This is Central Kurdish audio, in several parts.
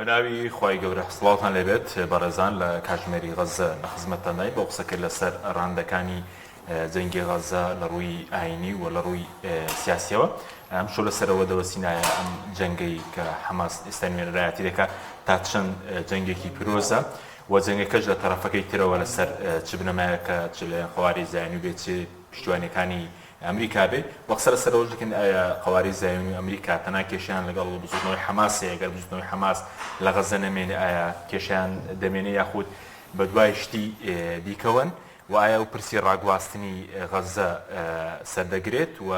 بەناوی خوای گەورە سڵاوتان لێبێت بەڕێزان لە کاتژمێری غەززە لە خزمەتتانداین بۆ قسەکرد لەسەر ڕەهەندەکانی جەنگی غەززە لە ڕووی ئاینی و لە ڕووی سیاسیەوە ئەم شۆ لەسەرەوە دەوەستینایە ئەم جەنگەی کە حەماس ئێستا نوێنەرایەتی دەکات تا چەند جەنگێکی پیرۆزە و جەنگەکەش لە تەرەفەکەی ترەوە لەسەر چ بنەمایەکە چ لایەن قەوارەی زایۆنی بێت چ پشتیوانیەکانی ئەمریکا بێ وە قسە لەسەر ئەوەش دەکەین ئایا قەوارەی زایۆنی و ئەمریکا تەنها کێشەیان لەگەڵ بزوتنەوەی حەماس هەیە گەر بزوتنەوەی حەماس لە غەزە نەمێنێ ئایا کێشەیان دەمێنێ یاخود بەدوای شتی دیکەوەن و ئایا ئەو پرسی ڕاگواستنی غەزە سەردەگرێت و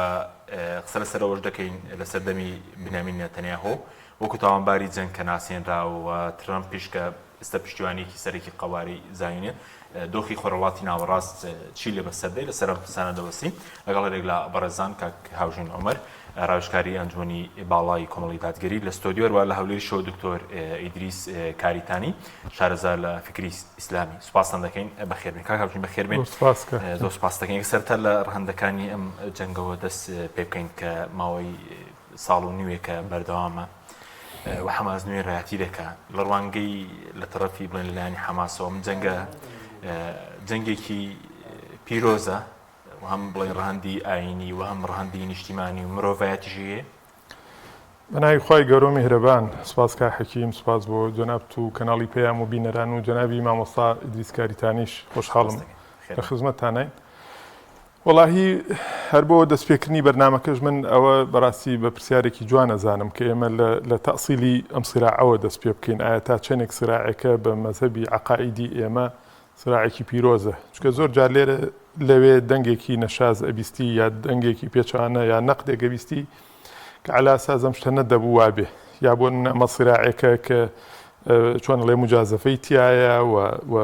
قسە لەسەر ئەوەش دەکەین لە سەردەمی بنیامین نەتەنیاهۆ وەکو تاوانباری جەنگ کە ناسێنراوە و ترەمپیش کە ئێستا پشتیوانیەکی سەرەکی قەوارەی زایونیە، دۆخی خۆرهەڵاتی ناوەڕاست چی لێ بەسەر دێ؟ لەسەر ئەم پرسانە دەوەستین لەگەڵ هەرێک لە بەڕێزان کاک هاوژین عومەر ڕاوێژکاری ئەنجومەنی باڵای کۆمەڵی دادگەری لە ستۆدیۆ هەروەها لە هەولێریشەوە دکتۆر ئیدریس کاریتانی شارەزا لە فکری ئیسلامی سوپاستان دەکەین بەخێربێن کاک هاوژین بەخێربێن زۆر سوپاس دەکەین سەرتا لە ڕەهەندەکانی ئەم جەنگەوە دەست پێ بکەین کە ماوەی ساڵ و نیوێکە بەردەوامە و حەماس نوێنەرایەتی دەکا لە ڕوانگەی لە تەڕەفی بڵێن لەلایەنی حەماسەوە ئەم جەنگە جەنگێکی پیرۆزە و هەم بڵێن ڕەهەندی ئایینی و هەم ڕەهەندی نیشتیمانی و مرۆڤایەتیشی هەیە. بەناوی خوای گەورەو میهرەبان سوپاس کاک حەکیم سوپاس بۆ جەنابت و کەناڵی پەیام و بینەران و جەنابی مامۆستا ئیدریس کاریتانیش خۆشحاڵم لە خزمەتتانین. وەڵاهی هەر بۆ دەستپێکردنی بەرنامەکەش من ئەوە بەڕاستی بە پرسیارێکی جوان ئەزانم کە ئێمە لە تەئسیلی ئەم سیراعەوە دەست پێ بکەین ئایا تا چەندێک سیراعێکە بە مەزهەبی عەقائیدی ئێمە سیراعێکی پیرۆزە چونکە زۆر جار لێرە لەوێ دەنگێکی نەشاز ئەبیستی یا دەنگێکی پێچەوانە یا نەقدێک ئەبیستی کە عەلا ئەساس ئەم شتە نەدەبوو وابێ یا بۆ نمونە ئەمە سیراعێکە کە چۆن ئەڵێ موجازەفەی تیایە و و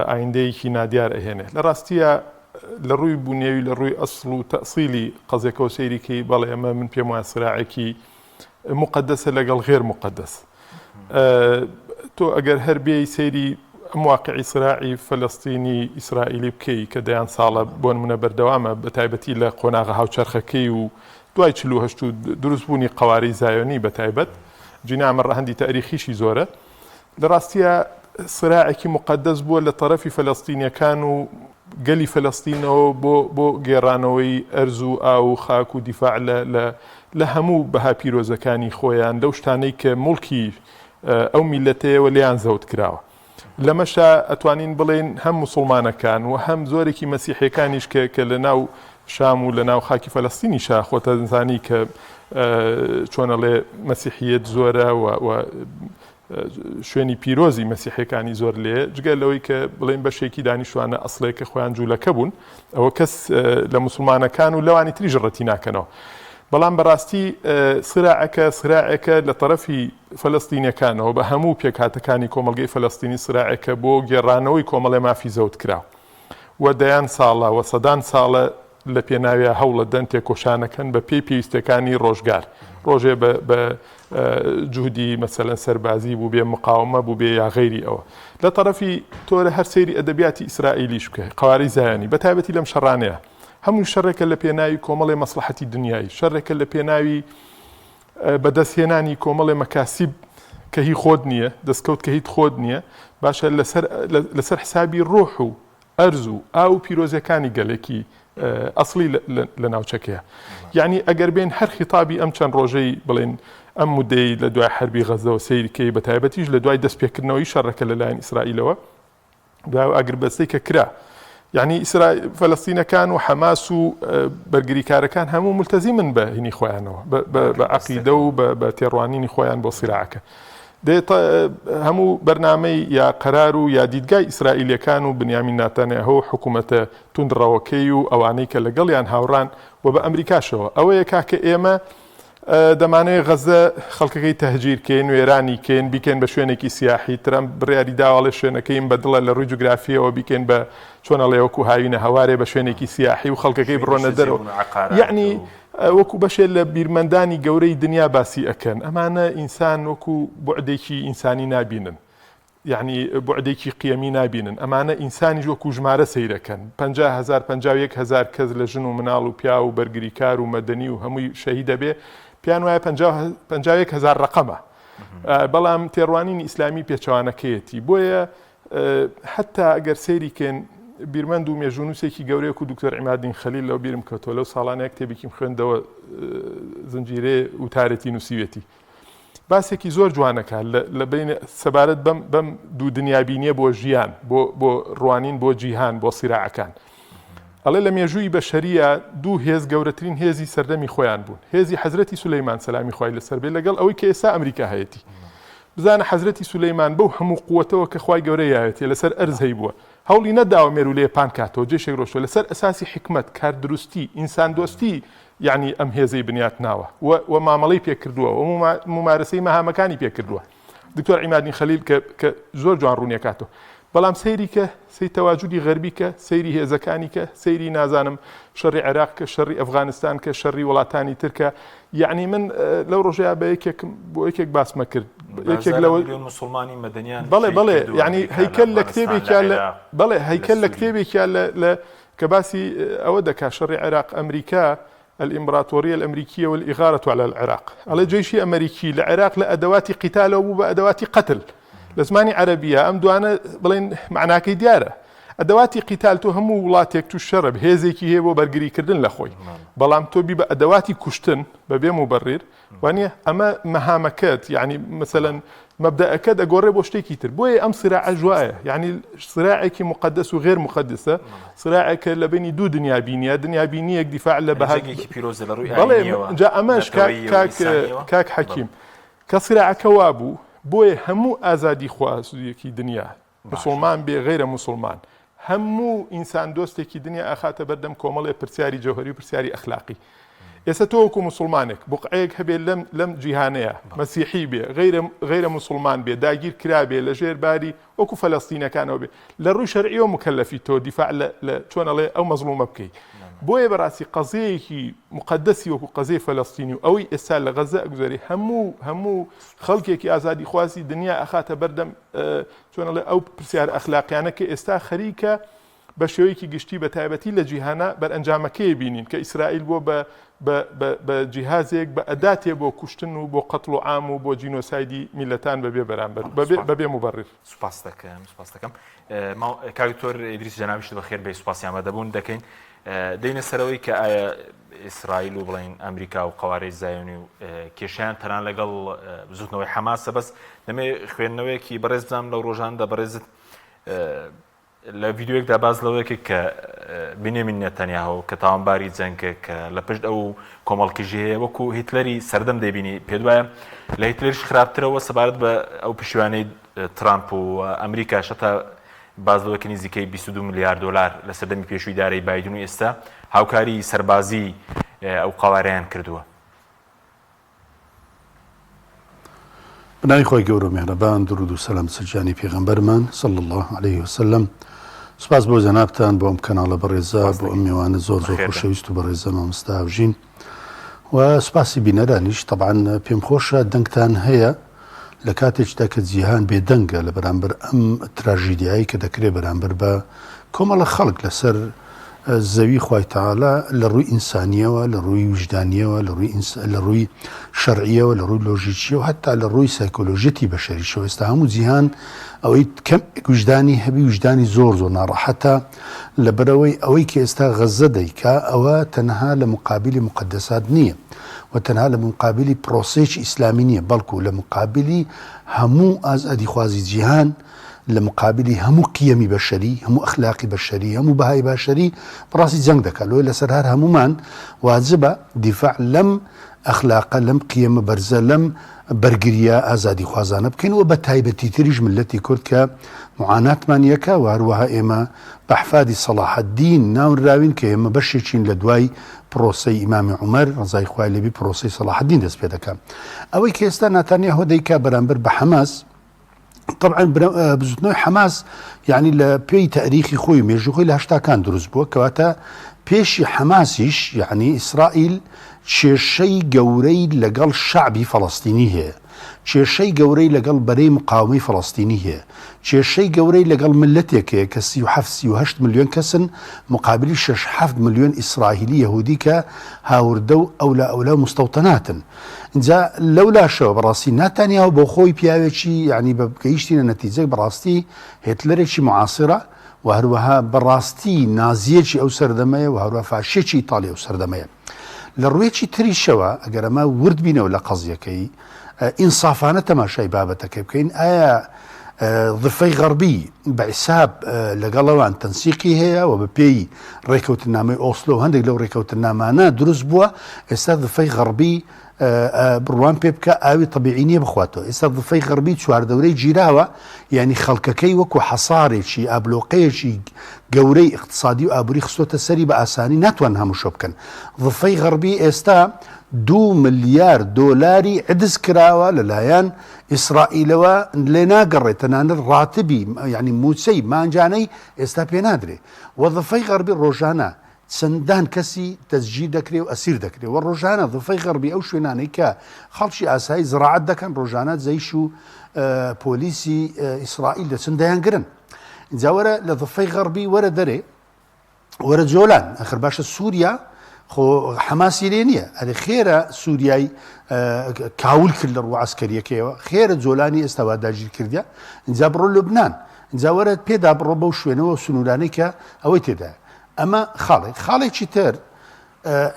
ئایندەیەکی نادیار ئەهێنێ. لە ڕاستییا لە ڕووی بونیەوی لە ڕووی ئەسڵ و تەئسیلی قەزیەکەوە سەیری کەی بەڵێ ئەمە من پێم وایە سراعێکی موقەدەسە لەگەڵ غێر موقەدەس. تۆ ئەگەر هەر بێی سەیری ئەم واقعی سراعی فەلەستینی ئیسرائیلی بکەی کە دەیان ساڵە بۆ نمونە بەردەوامە بە تایبەتی لە قۆناغە هاوچەرخەکەی و دوای 48 و دروستبوونی قەوارەی زایۆنی بە تایبەت جینا ئەمە ڕەهەندی تاریخیشی زۆرە لە ڕاستیا سراعێکی موقەدەس بووە لە تەرەفی فەلەستینیەکان و گەلی فەلەستینەوە بۆ بۆ گێڕانەوەی ئەرز و ئاو و خاک و دیفاع لە لە لە هەموو بەها پیرۆزەکانی خۆیان لەو شتانەی کە موڵکی ئەو میللەتەیەوە لێیان زەوت کراوە. لەمەشا ئەتوانین بڵێین هەم موسڵمانەکان و هەم زۆرێکی مەسیحیەکانیش کە کە لە ناو شام و لە ناو خاکی فەلەستینیشا خۆتەزانی کە چۆن ئەڵێ مەسیحیەت زۆرە و و شوێنی پیرۆزی مەسیحیەکانی زۆر لێ جگە لەوەی کە بڵێن بەشێکی دانیشتوانە ئەسڵێک کە خۆیان جوولەکە بوون ئەوە کەس لە موسڵمانەکان و لەوانی تریش ڕەتی ناکەنەوە بەڵام بەڕاستی سراعەکە سراعێکە لە تەرەفی فەلەستینیەکانەوە بە هەموو پێکهاتەکانی کۆمەڵگەی فەلەستینی سراعێکە بۆ گێڕانەوەی کۆمەڵێ مافی زەوتکراو و دەیان ساڵە و سەدان ساڵە لە پێناویا هەوڵەدەن تێکۆشانەکەن بە پێی پێویستەکانی ڕۆژگار ڕۆژێ بە بە جوهدی مەسەلەن سەربازی بووبێ مقاومە بووبێ یا غەیری ئەوە لە تەرەفی تۆرە هەر سەیری ئەدەبیاتی ئیسرائیلیش بکە قەوارەی زایۆنی بە تایبەتی لەم شەڕانەیە هەمووی شەڕێکە لە پێناوی کۆمەڵێ مەسڵەحەتی دنیایی شەڕێکە لە پێناوی بەدەستهێنانی کۆمەڵێ مەکاسیب کە هی خۆت نییە، دەستکەوت کە هیت خۆت نییە، باشە لەسەر لەسەر حسابی ڕۆح و ئەرز و ئاو و پیرۆزیەکانی گەلێکی ئەسڵی لە ناوچەکەیە. یەعنی ئەگەر بێین هەر خیتابی ئەم چەند ڕۆژەی بڵێن ئەم مودەی لە دوای حەربی غەزەوە سەیر کەی بە تایبەتیش لە دوای دەستپێکردنەوەی شەڕەکە لەلایەن ئیسرائیلەوە، دوای ئەو ئاگربەستەی کە کرا یعنی فەلەستینەکان و حەماس و بەرگریکارەکان هەموو ملتەزیمن بە هینی خۆیانەوە بە عقیدە و بە تێڕوانینی خۆیان بۆ سیراعەکە دێت هەموو بەرنامەی یا قەرار و یا دیدگای ئیسرائیلەکان و بنیامین ناتانیاهۆ و حکوومەتە توندڕەوەکەی و ئەوانەی کە لەگەڵیان هاوڕان و بە ئەمریکاشەوە ئەوەیە کاکە ئێمە دەمانەوێت غەزە خەڵکەکەی تەهجیر کەین، وێرانی کەین، بیکەین بە شوێنێکی سیاحی، ترەمپ بڕیاری داوە ئەڵێ شوێنەکەیم بە دڵە لە ڕووی جوگرافییەوە بیکەین بە چۆن ئەڵێ وەکو هاوینە هەوارێ بە شوێنێکی سیاحی و خەڵکەکەی بڕۆنە دەرەوە یەعنی وەکو بەشێ لە بیرمەندانی گەورەی دنیا باسی ئەکەن ئەمانە ئینسان وەکو بوعدێکی ئینسانی نابینن. یەعنی بوعدێکی قیەمی نابینن، ئەمانە ئینسانیش وەکو ژمارە سەیرەکەن، 50 هەزار 51 هەزار کەس لە ژن و مناڵ و پیاو و بەرگریکار و مەدەنی و هەمووی شەهید ئەبێ، پێیان وایە 51 هەزار ڕەقەمە. بەڵام تێڕوانینی ئیسلامی پێچەوانەکەیەتی بۆیە حتا ئەگەر سەیری کەین بیرمەند و مێژوونووسێکی گەورەیەک و دکتۆر عیمادین خەلیل لەو بیرم کەوتەوە لەو ساڵانەیە کتێبێکیم خوێندەوە زنجیرەیە وتارێتی نووسیوێتی باسێکی زۆر جوانەکە لە بین سەبارەت بەم بەم دوو دنیابینیە بۆ ژیان بۆ بۆ ڕوانین بۆ جیهان بۆ سیراعەکان ئەڵێ لە مێژووی بەشەریە دوو هێز گەورەترین هێزی سەردەمی خۆیان بوون هێزی حەزرەتی سولەیمان سەلامی خوای لەسەر بێ لەگەڵ ئەوەی کە ئێستا ئەمریکا هەیەتی بزانە حەزرەتی سولەیمان بەو هەموو قوتەوە کە خوای گەورە یاوێتێ لەسەر ئەرز هەیبووە هەوڵی نەداوە مێروولەیە پان کاتەوە جێشێک ڕۆشتوە لەسەر ئەساسی حیکمەت کاردروستی ئینساندۆستی یەعنی ئەم هێزەی بنیات ناوە و و مامەڵەی پێ کردووە و مومارەسەی مەهامەکانی پێ کردووە دکتۆر عیمادین خەلیل کە کە زۆر جوان ڕوونیەکاتەوە بەڵام سەیری کە سەی تەواجودی غەربی کە سەیری هێزەکانی کە سەیری نازانم شەڕی عێراق کە شەڕی ئەفغانستان کە شەڕی وڵاتانی تر کە یعنی من لەو ڕۆژەیە بە یەکێک بۆ یەکێک باسمە کرد یەکێک لەوە مسلمانی مەدەنیان بەڵێ بەڵێ یعنی هەیکەل لە کتێبێکیان لە بەڵێ هەیکەل لە کتێبێکیان لە کە باسی ئەوە دەکا شەڕی عێراق ئەمریکا الامبراطوریە الامریکیە والإغارة على العراق ئەڵێ جەیشی ئەمریکی لە عێراق لە ئەدەواتی قیتالەوە بوو بە ئەدەواتی قەتل لە زمانی عەرەبیە ئەم دوانە بڵێن معناکەی دیارە ئەدەواتی قیتال تۆ هەموو وڵاتێک تو شەرب هێزێکی هەیە بۆ بەرگریکردن لە خۆی بەڵام تۆ بی بە ئەدەواتی کوشتن بەبێ موبەڕیر وانیە ئەمە مەهامەکەت یعنی مثلەن مەبدەئەکە دەگۆڕێ بۆ شتێکی تر بۆیە ئەم صراعە ژوایە یعنی صراعێکی مقدس و غێر مقدسە صراعێکە لە بینی دوو دنیا بینیە دنیا بینیەک دیفاع لە بەهاێکی پیرۆزە لە ڕووی بەڵێ جا ئەمەش کاک کاک حەکیم کە صراعەکە وابوو بۆیە هەموو ئازادی خوازیەکی دنیا موسڵمان بێ غەیرە موسڵمان هەموو ئینسان دۆستێکی دنیا ئەخاتە بەردەم کۆمەڵێ پرسیاری جەوهەری و پرسیاری ئەخلاقی ئێستا تۆ وەکو موسڵمانێک بوقعەیەک هەبێ لەم لەم جیهانەیە مەسیحی بێ غەیرە غەیرە موسڵمان بێ داگیر کرابێ لە ژێر باری وەکو فەلەستینەکانەوە بێ لە ڕووی شەرعیەوە مکەلەفی تۆ دیفاع لە لە چۆن ئەڵێ ئەو مەزڵومە بکەی بۆیە بەڕاستی قەزیەیەکی مقدسی وەکو قەزیەی فەلەستینی و ئەوەی ئێستا لە غەزە ئەگوزەرێ هەموو هەموو خەڵکێکی ئازادیخوازی دنیا ئەخاتە بەردەم چۆن ئەڵێ ئەو پرسیارە ئەخلاقیانە کە ئێستا خەریکە بە شێوەیەکی گشتی بە تایبەتی لە جیهانە بەرئەنجامەکەی بینین کە ئیسرائیل بووە بە بە جیهازێک بە ئەداتێ بۆ کوشتن و بۆ قەتڵ و عام و بۆ جینۆسایدی میلەتان بەبێ بەرامبەر بەبێ موبەڕیر. سوپاس دەکەم سوپاس دەکەم کاک دکتۆر ئیدریس جەنابیشت بەخێر بێی سوپاسی ئامادەبوون دەکەین دێینە سەرەوەی کە ئایا ئیسرائیل و بڵین ئەمریکا و قوارەی زایۆنی و کێشیان تەنان لەگەڵ بزوتنەوەی حەماسە بەس دەمێ خوێندنەوەیەکی بەڕێز بزانم لەو ڕۆژاندا بەڕێزت لە ڤیدیۆیەکدا باس لەوەیە کرد کە بنیامین نەتەنیاهۆ کە تاوانباری جەنگە کە لە پشت ئەو کۆمەڵکژی هەیە وەکو هیتلەری سەردەم دەیبینی پێت وایە لە هیتلەریش خراپترەوە سەبارەت بە ئەو پشتیوانەی ترامپ و ئەمریکا شەتا باس لەوە کە نزیکەی 22 ملیار دۆلار لە سەردەمی پێشووی دارەی بایدن و ئێستا هاوکاری سەربازی ئەو قەوارەیان کردووە. بەناوی خوای گەورەو میهرەبان درود و سەلام لەسەر گیانی پێغەمبەرمان صلی اللە علیه وسلم سوپاس بۆ جەنابتان بۆ ئەم کەناڵە بەڕێزە بۆ ئەم میوانە زۆر زۆر خۆشەویست و بەڕێزە مامۆستا هاوژین و سوپاسی بینەرانیش تەبعەن پێم خۆشە دەنگتان هەیە لە کاتێکدا کە جیهان بێدەنگە لە بەرامبەر ئەم تراژیدیایەی کە دەکرێت بەرامبەر بە کۆمەڵە خەڵک لەسەر زەوی خوای تەعالا لە ڕووی ئینسانیەوە لە ڕووی ویژدانیەوە لە ڕووی لە ڕووی شەرعیەوە لە ڕووی لۆژیکیەوە هەتا لە ڕووی سایکۆلۆژیەتی بەشەریشەوە ئێستا هەموو جیهان ئەوەی کەم ویژدانی هەبی ویژدانی زۆر زۆر ناڕەحەتە لەبەرئەوەی ئەوەی کە ئێستا غەززە دەیکا ئەوە تەنها لە موقابیلی موقەدەسات نییە و تەنها لە موقابیلی پرۆسەیەکی ئیسلامی نییە بەڵکو لە موقابیلی هەموو ئازادیخوازی جیهان لە موقابیلی هەموو قیەمی بەشەری هەموو ئەخلاقی بەشەری هەموو بەهای باشەری بەڕاستی جەنگ دەکات لۆیە لەسەر هەر هەموومان واجبە دیفاع لەم ئەخلاقە لەم قیەمە بەرزە لەم بەرگرییە ئازادیخوازانە بکەین و بە تایبەتیتریش میللەتی کورد کە موعاناتمان یەکە و هەروەها ئێمە بە ئەحفادی سەڵاحەدین ناونراوین کە ئێمە بەشێکین لە دوای پرۆسەی ئیمامی عومەر ڕەزای خوای لێبی پرۆسەی سەڵاحەدین دەست پێ دەکا ئەوەی کە ئێستا ناتانیاهۆ دەیکا بەرامبەر بە حەماس طبعا بزوتنەوەی حەماس یعنی لە پێی تاریخی خۆی مێژوو خۆی لە هەشتاکان دروست بووە کەواتە پێشی حەماسیش یعنی ئیسرائیل. کێشەی گەورەی لەگەڵ شەعبی فەڵەستینی هەیە، کێشەی گەورەی لەگەڵ بەرەی مقاومەی فەڵەستینی هەیە، کێشەی گەورەی لەگەڵ میللەتێک هەیە کە 37 38 ملیۆن کەسن مقابلی شەش حەفت ملیۆن ئیسرائیلی یەهودی کە هاوردە و ئەولا ئەولا و مستەوتەناتن. ئینجا لەولاشەوە بەڕاستی ناتانیاهۆ بۆ خۆی پیاوێکی یانی بە گەیشتینە نەتیجەک بەڕاستی هێتلەرێکی معاسرە و هەروەها بەڕاستی نازیەکی ئەو سەردەمەیە و هەروە فاشیەکی ئیتاڵی ئەو سەردەمەیە. لە ڕوویەکی تریشەوە ئەگەر ئەمە ورد بینەوە لە قەزیەکەی ئینسافانە تەماشای بابەتەکەی بکەین ئایا ضفەی غەربی بە حیساب لەگەڵ ئەوان تەنسیقی هەیە و بە پێی ڕێکەوتنامەی ئۆسلۆ و هەندێک لەو ڕێکەوتنامانە دروست بووە ئێستا ضفەی غەربی بڕوان پێ بکە ئاوی طبیعی نییە بخواتەوە ئێستا ضفەی غەربی چواردەورەی گیراوە یعنی خەڵکەکەی وەکو حەسارێکی ئابلۆقەیەکی گەورەی اقتصادی و ئابووری خستۆتە سەری بە ئاسانی ناتوان هەمووشۆ بکەن ضفەی غەربی ئێستا دو ملیار دۆلاری عدز کراوە لەلایەن ئیسرائیلەوە لێ ناگەڕێ تەنانەت ڕاتبی یعنی موچەی مانجانەی ئێستا پێ نادرێ و ضفەی غەربی ڕۆژانە چەندان کەسی تەسجیر دەکرێ و ئەسیر دەکرێ و ڕۆژانە ضفەی غەربی ئەو شوێنانەی کە خەڵکی ئاسایی زراعەت دەکەن ڕۆژانە جەیش و پۆلیسی ئیسرائیل دەچن دەیانگرن ئینجا وەرە لە ضفەی غەربی وەرە دەرێ وەرە جۆلان ئەخر باشە سووریا خۆ حەماسی لێ نییە ئەرێ خێرە سووریای کاول کرد لە ڕوو عسکەریەکەیەوە خێرە جۆلانی ئێستا وا داگیر کردە اینجا بڕۆ لوبناان اینجا وەرە پێدا بڕۆ بەو شوێنەوە سنوورانەی کە ئەوەی تێدا ئەمە خاڵێک خاڵێکی تر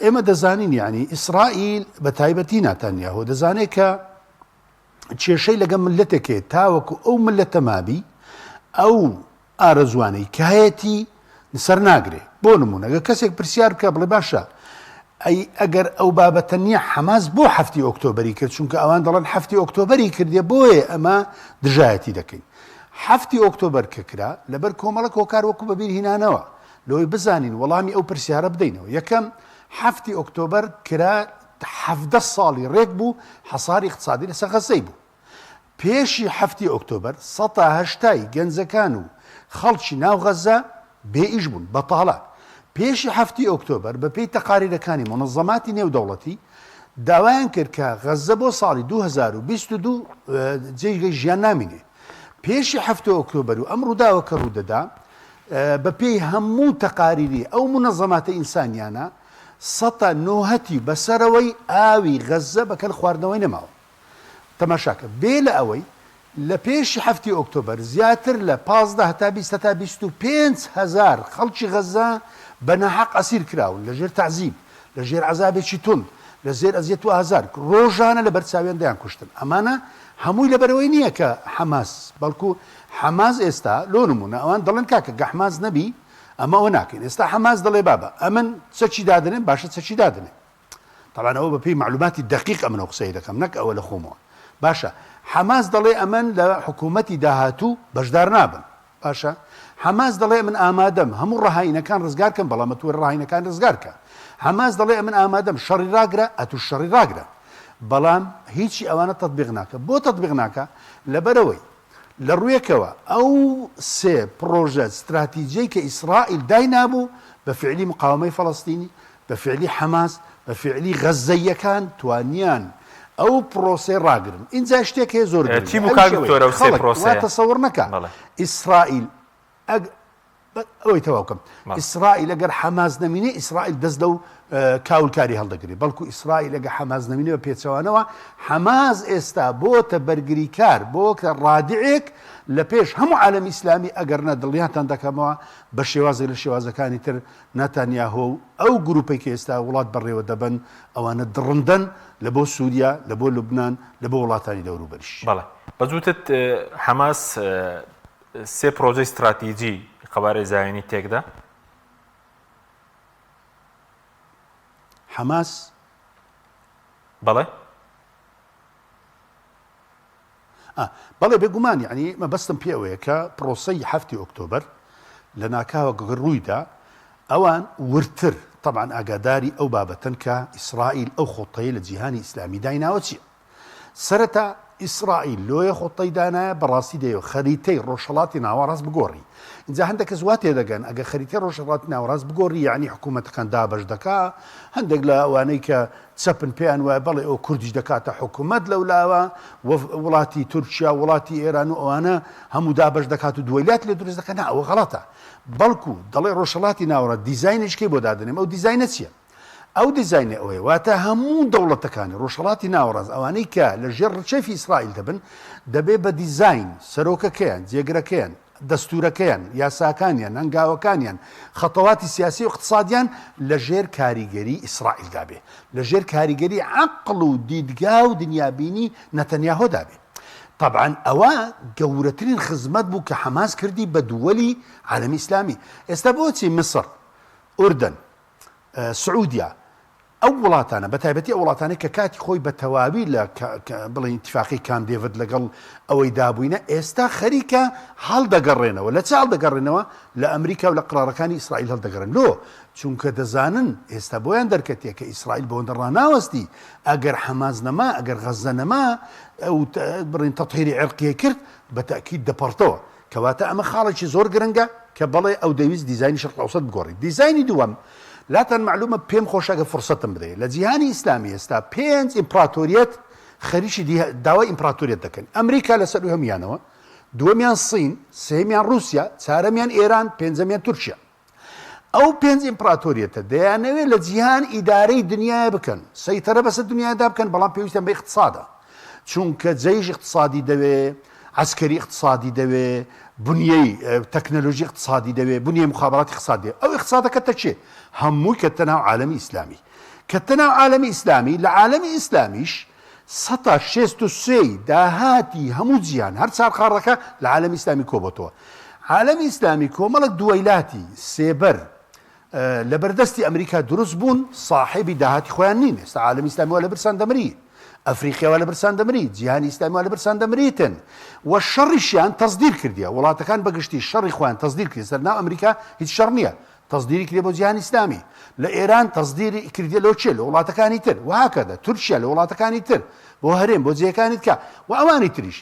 ئێمە دەزانین یعنی ئیسرائیل بە تایبەتی ناتانیاهۆ دەزانێت کە کێشەی لەگە ملەتێک هەیە تاوەکو ئەو ملەتە مابی ئەو ئارەزوانەی کە هەیەتی سەر ناگرێ بۆ نمونە گەر کەسێک پرسیار بکە بڵێ باشە ئەی ئەگەر ئەو بابەتە نییە حەماس بۆ هەفتی ئۆکتۆبری کرد چونکە ئەوان دەڵێن هەفتی ئۆکتۆبری کردێ بۆیە ئەمە دژایەتی دەکەین هەفتی ئۆکتۆبەر کە کرا لەبەر کۆمەڵک هۆکار وەکو بەبیر هینانەوە لەوەی بزانین وەڵامی ئەو پرسیارە بدەینەوە یەکەم هەفتی ئۆکتۆبەر کرا حەڤدە ساڵی ڕێک بوو حەساری ئیقتسادی لەسەر غەززەی بوو. پێشی حەفتی ئۆکتۆبەر سەتا هەشتای گەنجەکان و خەڵکی ناو غەززە بێ ئیش بوون، بەتاڵە. پێشی حەفتی ئۆکتۆبەر بە پێی تەقاریرەکانی مونەزەماتی نێودەوڵەتی داوایان کرد کە غەززە بۆ ساڵی 2022 جێگەی ژیان نامینێ. پێشی حەفتی ئۆکتۆبەر و ئەم ڕووداوە کە ڕوودەدا بە پێی هەموو تەقاریری ئەو مونەزەماتە ئینسانیانە سەتا نۆهەتی بەسەرەوەی ئاوی غەززە بە کەل خواردنەوەی نەماوە. تەماشاکە بێ لە ئەوەی لە پێشی حەفتی ئۆکتۆبەر زیاتر لە 15 هەتا 20 هەتا 25 هەزار خەڵکی غەززە بە ناحەق ئەسیر کراون لە ژێر تەعزیب لە ژێر عەزابێکی توند لە ژێر ئەزیەت و ئازار ڕۆژانە لە بەر چاویان دەیان کوشتن ئەمانە هەمووی لەبەرئەوەی نییە کە حەماس بەڵکو حەماس ئێستا لۆ نمونە ئەوان دەڵێن کاکە گە حەماس نەبی ئەمە ئەوە ناکەین ئێستا حەماس دەڵێ بابە ئەمن چەکی دادەنێم باشە چەکی دادەنێم تەبعەن ئەوە بەپێی مەعلوماتی دەقیق ئەمن ئەو قسەیە دەکەم نەک ئەوە لە خۆمەوە باشە حەماس دەڵێ ئەمن لە حکوومەتی داهاتوو بەشدار نابم باشە حەماس دەڵێ من ئامادەم هەموو ڕەهاینەکان ڕزگار کەم بەڵام ئەتوو ڕەهاینەکان ڕزگار کە حەماس دەڵێ ئەمن ئامادەم شەڕی ڕاگرە ئەتوو شەڕی ڕاگرە بەڵام هیچی ئەوانە تەتبیق ناکە بۆ تەتبیق ناکە لەبەرەوەی لە ڕوویەکەوە ئەو سێ پڕۆژە ستراتیجیەی کە ئیسرائیل داینابوو بە فیعلی مقاوەمەی فەڵەستینی، بە فیعلی حەماس، بە فیعلی غەززەییەکان توانیان ئەو پڕۆسەیە ڕاگرن. ئینجا شتێک هەیە زۆر چی گرنگە بوو ئەویش کاک ئەوەیە دکتۆر ئەو سێ خەڵک وا پرۆسەیە؟ تەسەوڕ نەکا بەڵێ. ئیسرائیل ئەگ ئەوەی تەواو کەم بەڵێ. ئیسرائیل ئەگەر حەماس نەمینێ ئیسرائیل دەست لەو کاولکاری هەڵدەگرێ بەڵکو ئیسرائیل ئەگە حەماس نەمینێ بە پێچەوانەوە حەماس ئێستا بۆتە بەرگریکار بۆکە ڕادعێک لە پێش هەموو عالەمی ئیسلامی ئەگەر نە دڵنیاتان دەکەمەوە بە شێوازێک لە شێوازەکانی تر ناتانیاهۆ و ئەو گروپەی کە ئێستا وڵات بەڕێوە دەبەن ئەوانە دڕندەن لە بۆ سووریا لە بۆ لوبناان لە بۆ وڵاتانی دەوروبەریش. بەڵێ بەس وتت حەماس سێ پرۆژەی ستراتیجی قەبارەی زایۆنی تێکدا. حەماس؟ بەڵێ. ئا، بەڵێ بێگومان یەعنی مەبەستم پێ ئەوەیە کە پرۆسەی حەفتی ئۆکتۆبەر لە ناکاوە گە ڕوویدا ئەوان وردتر تەبعەن ئاگاداری ئەو بابەتەن کە ئیسرائیل ئەو خۆتەیە لە جیهانی ئیسلامی دایناوە چییە. سەرەتا ئیسرائیل لۆیە خوتەی دانایە بەڕاستی دەیەوێ خەریتەی ڕۆژهەڵاتی ناوەڕاست بگۆڕی. ئینجا هەندێک کەس وا تێدەگەن ئەگەر خەریتەی ڕۆژهەڵاتی ناوەڕاست بگۆڕی یەعنی حکوومەتەکان دابەش دەکا. هەندێک لە ئەوانەی کە چەپن پێیان وایە بەڵێ ئەو کوردیش دەکاتە حکوومەت لەولاوە و وڵاتی تورکیا و وڵاتی ئێران و ئەوانە هەموو دابەش دەکات و دووەیلات لێ دروست دەکات. نا ئەوە غەڵەتە. بەڵکو دەڵێ ڕۆژهەڵاتی ناوەڕاست دیزاینێکی بۆ دادەنێم ئەو دیزاینە چییە؟ ئەو دیزاینە ئەوەیە واتە هەموو دەوڵەتەکانی ڕۆژهەڵاتی ناوەڕاست ئەوانەی کە لە ژێر ڕچێفی ئیسرائیل دەبن دەبێ بە دیزاین سەرۆکەکەیان، جێگرەکەیان، دەستوورەکەیان، یاساکانیان، هەنگاوەکانیان، خەتەواتی سیاسی و ئیقتسادیان لە ژێر کاریگەری ئیسرائیلدا بێ، لە ژێر کاریگەری عەقڵ و دیدگا و دنیابینی نەتەنیاهۆدا بێ. تەبعەن ئەوە گەورەترین خزمەت بوو کە حەماس کردی بە دووەلی عالەمی ئیسلامی. ئێستا بۆچی میسر، ئوردن، سعودیا، ئەو وڵاتانە بە تایبەتی ئەو وڵاتانەی کە کاتی خۆی بە تەواوی لە بڵێین ئیتیفاقی کام دێڤد لەگەڵ ئەوەی دابووینە ئێستا خەریکە هەڵدەگەڕێنەوە لە چ هەڵدەگەڕێنەوە لە ئەمریکا و لە قرارەکانی ئیسرائیل هەڵدەگەڕێن لۆ چونکە دەزانن ئێستا بۆیان دەرکەتیە کە ئیسرائیل بەوەندە ڕاناوەستی ئەگەر حەماس نەما ئەگەر غەزە نەما ئەو بڵێین تەتهیری عیرقیە کرد بە تەئکید دەپەڕتەوە کەواتە ئەمە خاڵێکی زۆر گرنگە کە بەڵێ ئەو دەیویست دیزاینی شەرق ئەوسەت بگۆڕی. دیزاینی دووەم، لاتان مەعلومە پێم خۆشە گەر فرسەتم بدەی. لە جیهانی ئیسلامی ئێستا پێنج ئیمپراتۆریەت خەریکی داوای ئیمپراتۆریەت دەکەن. ئەمریکا لە سەروی هەموویانەوە، دووەمیان سین، سێیەمیان ڕووسیا، چارەمیان ئێران، پێنجەمیان تورکیا. ئەو پێنج ئیمپراتۆریەتە دەیانەوێت لە جیهان ئیدارەی دنیای بکەن، سەیتەرە بەسەر دنیادا بکەن، بەڵام پێویستیان بە ئیقتسادە، چونکە جەیش ئیقتسادی دەوێ، عەسکەری ئیقتسادی دەوێ، بنیەی تەکنەلۆژی ئیقتسادی دەوێ، بنیەی موخابەراتی ئیقتسادی دەوێ. ئەو ئیقتسادە کەتە کێ؟ هەمووی کەتە ناو عالەمی ئیسلامی. کەتە ناو عالەمی ئیسلامی، لە عالەمی ئیسلامیش سەتا شێست و سێی داهاتی هەموو جیهان، هەر چار قاڕەکە لە عالەمی ئیسلامی کۆبۆتەوە. عالەمی ئیسلامی کۆمەڵێک دووەیلاتی سێبەر لەبەردەستی ئەمریکا دروست بوون، ساحێبی داهاتی خۆیان نین. ئێستا عالەمی ئیسلامی وا لە برسان دەمری، ئەفریقیا وا لە برسان دەمری، جیهانی ئیسلامی وا لە برسان دەمریتن و شەڕیشیان تەسدیر کردیە. وڵاتەکان بەگشتی شەڕی خۆیان تەسدیر کردیە. سەر ناو ئەمریکا هیچ شەڕ نییە. تەسدیری کردیە بۆ جیهانی ئیسلامی لە ئێران تەسدیری کردیە لۆ چێ لە وڵاتەکانی تر وهکذا تورکیا لە وڵاتەکانی تر بۆ هەرێم بۆ جێیەکانی تکا و ئەوانی تریش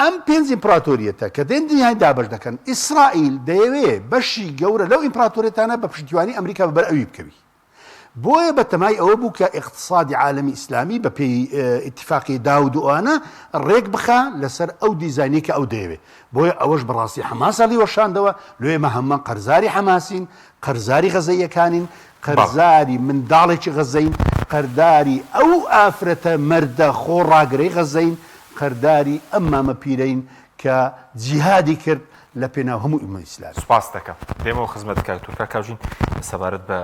ئەم پێنج ئیمپراتۆریەتە کە دێن دنیای دابەش دەکەن ئیسرائیل دەیەوێ بەشی گەورە لەو ئیمپراتۆریەتانە بە پشتیوانی ئەمریکا بەبەر ئەوی بکەوی بۆیە بە تەمای ئەوە بوو کە ئیقتسادی عالەمی ئیسلامی بە پێی ئیتیفاقی داود و ئەوانە ڕێک بخا لەسەر ئەو دیزاینەی کە ئەو دەیەوێ. بۆیە ئەوەش بە ڕاستی حەماس هەڵیوەشاندەوە، لۆ ئێمە هەموومان قەرزاری حەماسین، قەرزاری غەزەییەکانین، قەرزاری منداڵێکی غەزەین، قەرداری ئەو ئافرەتە مەردە خۆڕاگرەی غەزەین، قەرداری ئەم مامە پیرەین کە جیهادی کرد لە پێناو هەموو ئوممەی ئیسلامی. سوپاست دەکەم. دێمەوە خزمەت کاک تورکا. کاک ژین سەبارەت بە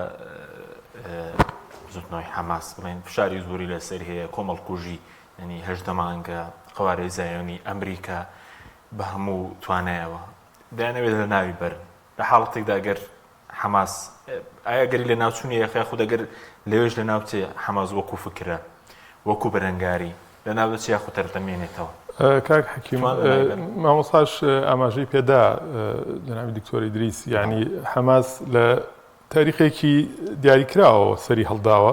بزوتنەوەی حەماس بڵێن فشاری زۆری لەسەر هەیە، کۆمەڵکوژی یعنی 18 مانگە قەوارەی زایۆنی ئەمریکا بە هەموو توانایەوە دەیانەوێت لە ناوی بەرن لە حاڵەتێکدا گەر حەماس ئایا گەری لە ناوچوونی یاخود ئەگەر لەوێش لە ناوچێ حەماس وەکو فکرە وەکو بەرەنگاری لە ناو دەچێ یاخود هەر دەمێنێتەوە؟ کاک حەکیم مامۆستاش ئاماژەی پێدا جەنابی دکتۆر ئیدریس یعنی حەماس لە تاریخێکی دیاریکراوەوە سەری هەڵداوە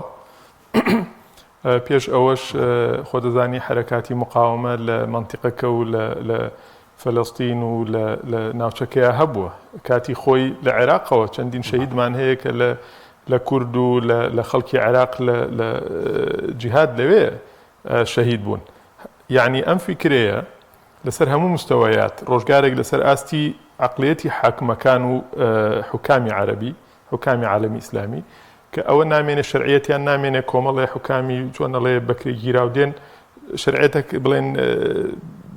پێش ئەوەش خۆ دەزانی حەرەکاتی مقاومە لە مەنتیقەکە و لە فەلەستین و لە ناوچەکەیا هەبووە. کاتی خۆی لە عێراقەوە چەندین شەهیدمان هەیە کە لە کورد و لە خەڵکی عێراق لە جیهاد لەوێ شەهید بوون. یەعنی ئەم فیکرەیە لەسەر هەموو مستەوەیات، ڕۆژگارێک لەسەر ئاستی عەقڵیەتی حاکمەکان و حوکامی عەرەبی، حوکامی عالەمی ئیسلامی، کە ئەوە نامێنێ شەرعیەتیان نامێنێ کۆمەڵێ حوکامی چۆن ئەڵێ بەکرێ گیراو دێن شەرعیەتەک بڵێن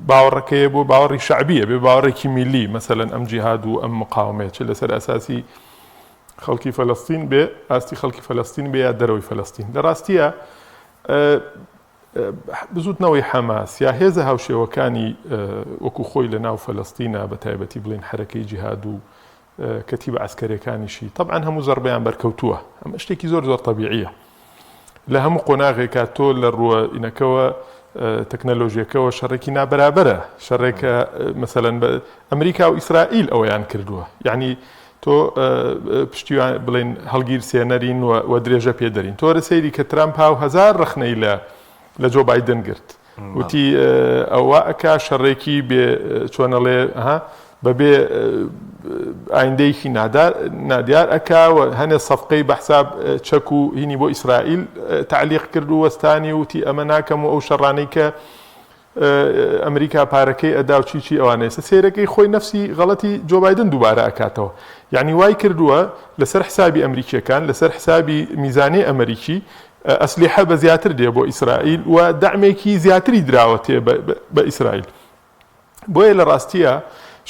باوەڕەکەیە بۆ باوەڕی شەعبیە بێ باوەڕێکی میلی مەسەلەن ئەم جیهاد و ئەم مقاومەیە چ لەسەر ئەساسی خەڵکی فەلەستین بێ ئاستی خەڵکی فەلەستین بێ یا دەرەوەی فەلەستین لە ڕاستیە بزوتنەوەی حەماس یا هێزە هاوشێوەکانی وەکو خۆی لە ناو فەلەستینە بە تایبەتی بڵین حەرەکەی جیهاد و کەتیبە عەسکەریەکانیشی تەبعەن هەموو زەڕبەیان بەرکەوتووە ئەمە شتێکی زۆر زۆر تەبیعیە لە هەموو قۆناغێکا تۆ لە ڕووە ئینەکەوە تەکنەلۆژیەکەوە شەڕێکی نابەرابەرە شەڕێکە مەسەلەن بە ئەمریکا و ئیسرائیل ئەوەیان کردووە یعنی تۆ پشتیوان بڵێن هەڵگیر سێنەرین و درێژە پێدەرین تۆرە سەیری کە ترامپ هاو هەزار ڕەخنەی لە لە جۆ بایدن گرت. وتی ئەوە ئەکا شەڕێکی بێ چۆنەڵێ ها بەبێ ئایندەیەکی نادیار ئەکا و هەنێ سەفقەی بە حساب چەک و هینی بۆ ئیسرائیل تەعلیق کرد و وەستانی و وتی ئەمە ناکەم و ئەو شەڕانەی کە ئەمریکا پارەکەی ئەدا و چی چی ئەوانە ئێستا سەیرەکەی خۆی نەفسی غەڵەتی جۆ بایدن دووبارە ئەکاتەوە یعنی وای کردووە لەسەر حسابی ئەمریکیەکان لەسەر حسابی میزانەی ئەمریکی ئەسلیحە بە زیاتر دێ بۆ ئیسرائیل و دەعمێکی زیاتری دراوەتێ بە ئیسرائیل بۆیە لە ڕاستییا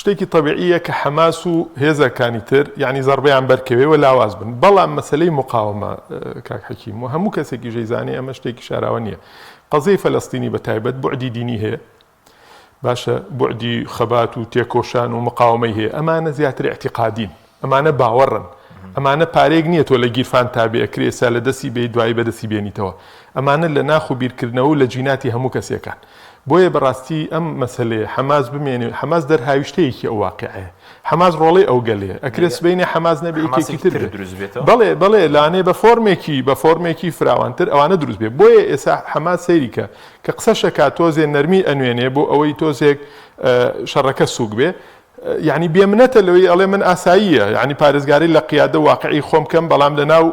شتێکی تەبیعییە کە حەماس و هێزەکانی تر یانی زەڕبەیان بەرکەوێ و لاواز بن، بەڵام مەسەلەی موقاوەمە کاک حەکیم و هەموو کەسێکیش ئەیزانێ ئەمە شتێکی شاراوە نییە. قەزیەی فەلەستینی بە تایبەت بوعدی دینی هەیە، باشە بوعدی خەبات و تێکۆشان و مقاوەمەی هەیە، ئەمانە زیاتر ئیعتیقادین. ئەمانە باوەڕن ئەمانە پارەیەک نییە تۆ لە گیرفانتا بێ ئەکرێ ئێستا لە دەستی بێی دوایی بە دەستی بێنیتەوە ئەمانە لە ناخ و بیرکردنەوە و لە جیناتی هەموو کەسێکان بۆیە بەڕاستی ئەم مەسەلەیە حەماس بمێنێ حەماس دەرهاویشتەیەکی ئەو واقیعەیە حەماس ڕۆڵەی ئەو گەلەیە ئەکرێ سبەینێ حەماس نەبێ یەکێکی تر بێ دروست بێتەوە بەڵێ بەڵێ لانێ بە فۆرمێکی بە فۆرمێکی فراوانتر ئەوانە دروست بێ بۆیە ئێستا حەماس سەیری کە کە قسەشەکا تۆزێ نەرمی ئەنوێنێ بۆ ئەوەی تۆزێک شەڕەکە سووک بێ یەعنی بێ منەتە لەوەی ئەڵێ من ئاساییە یەعنی پارێزگاری لە قیادە و واقعی خۆم کەم بەڵام لە ناو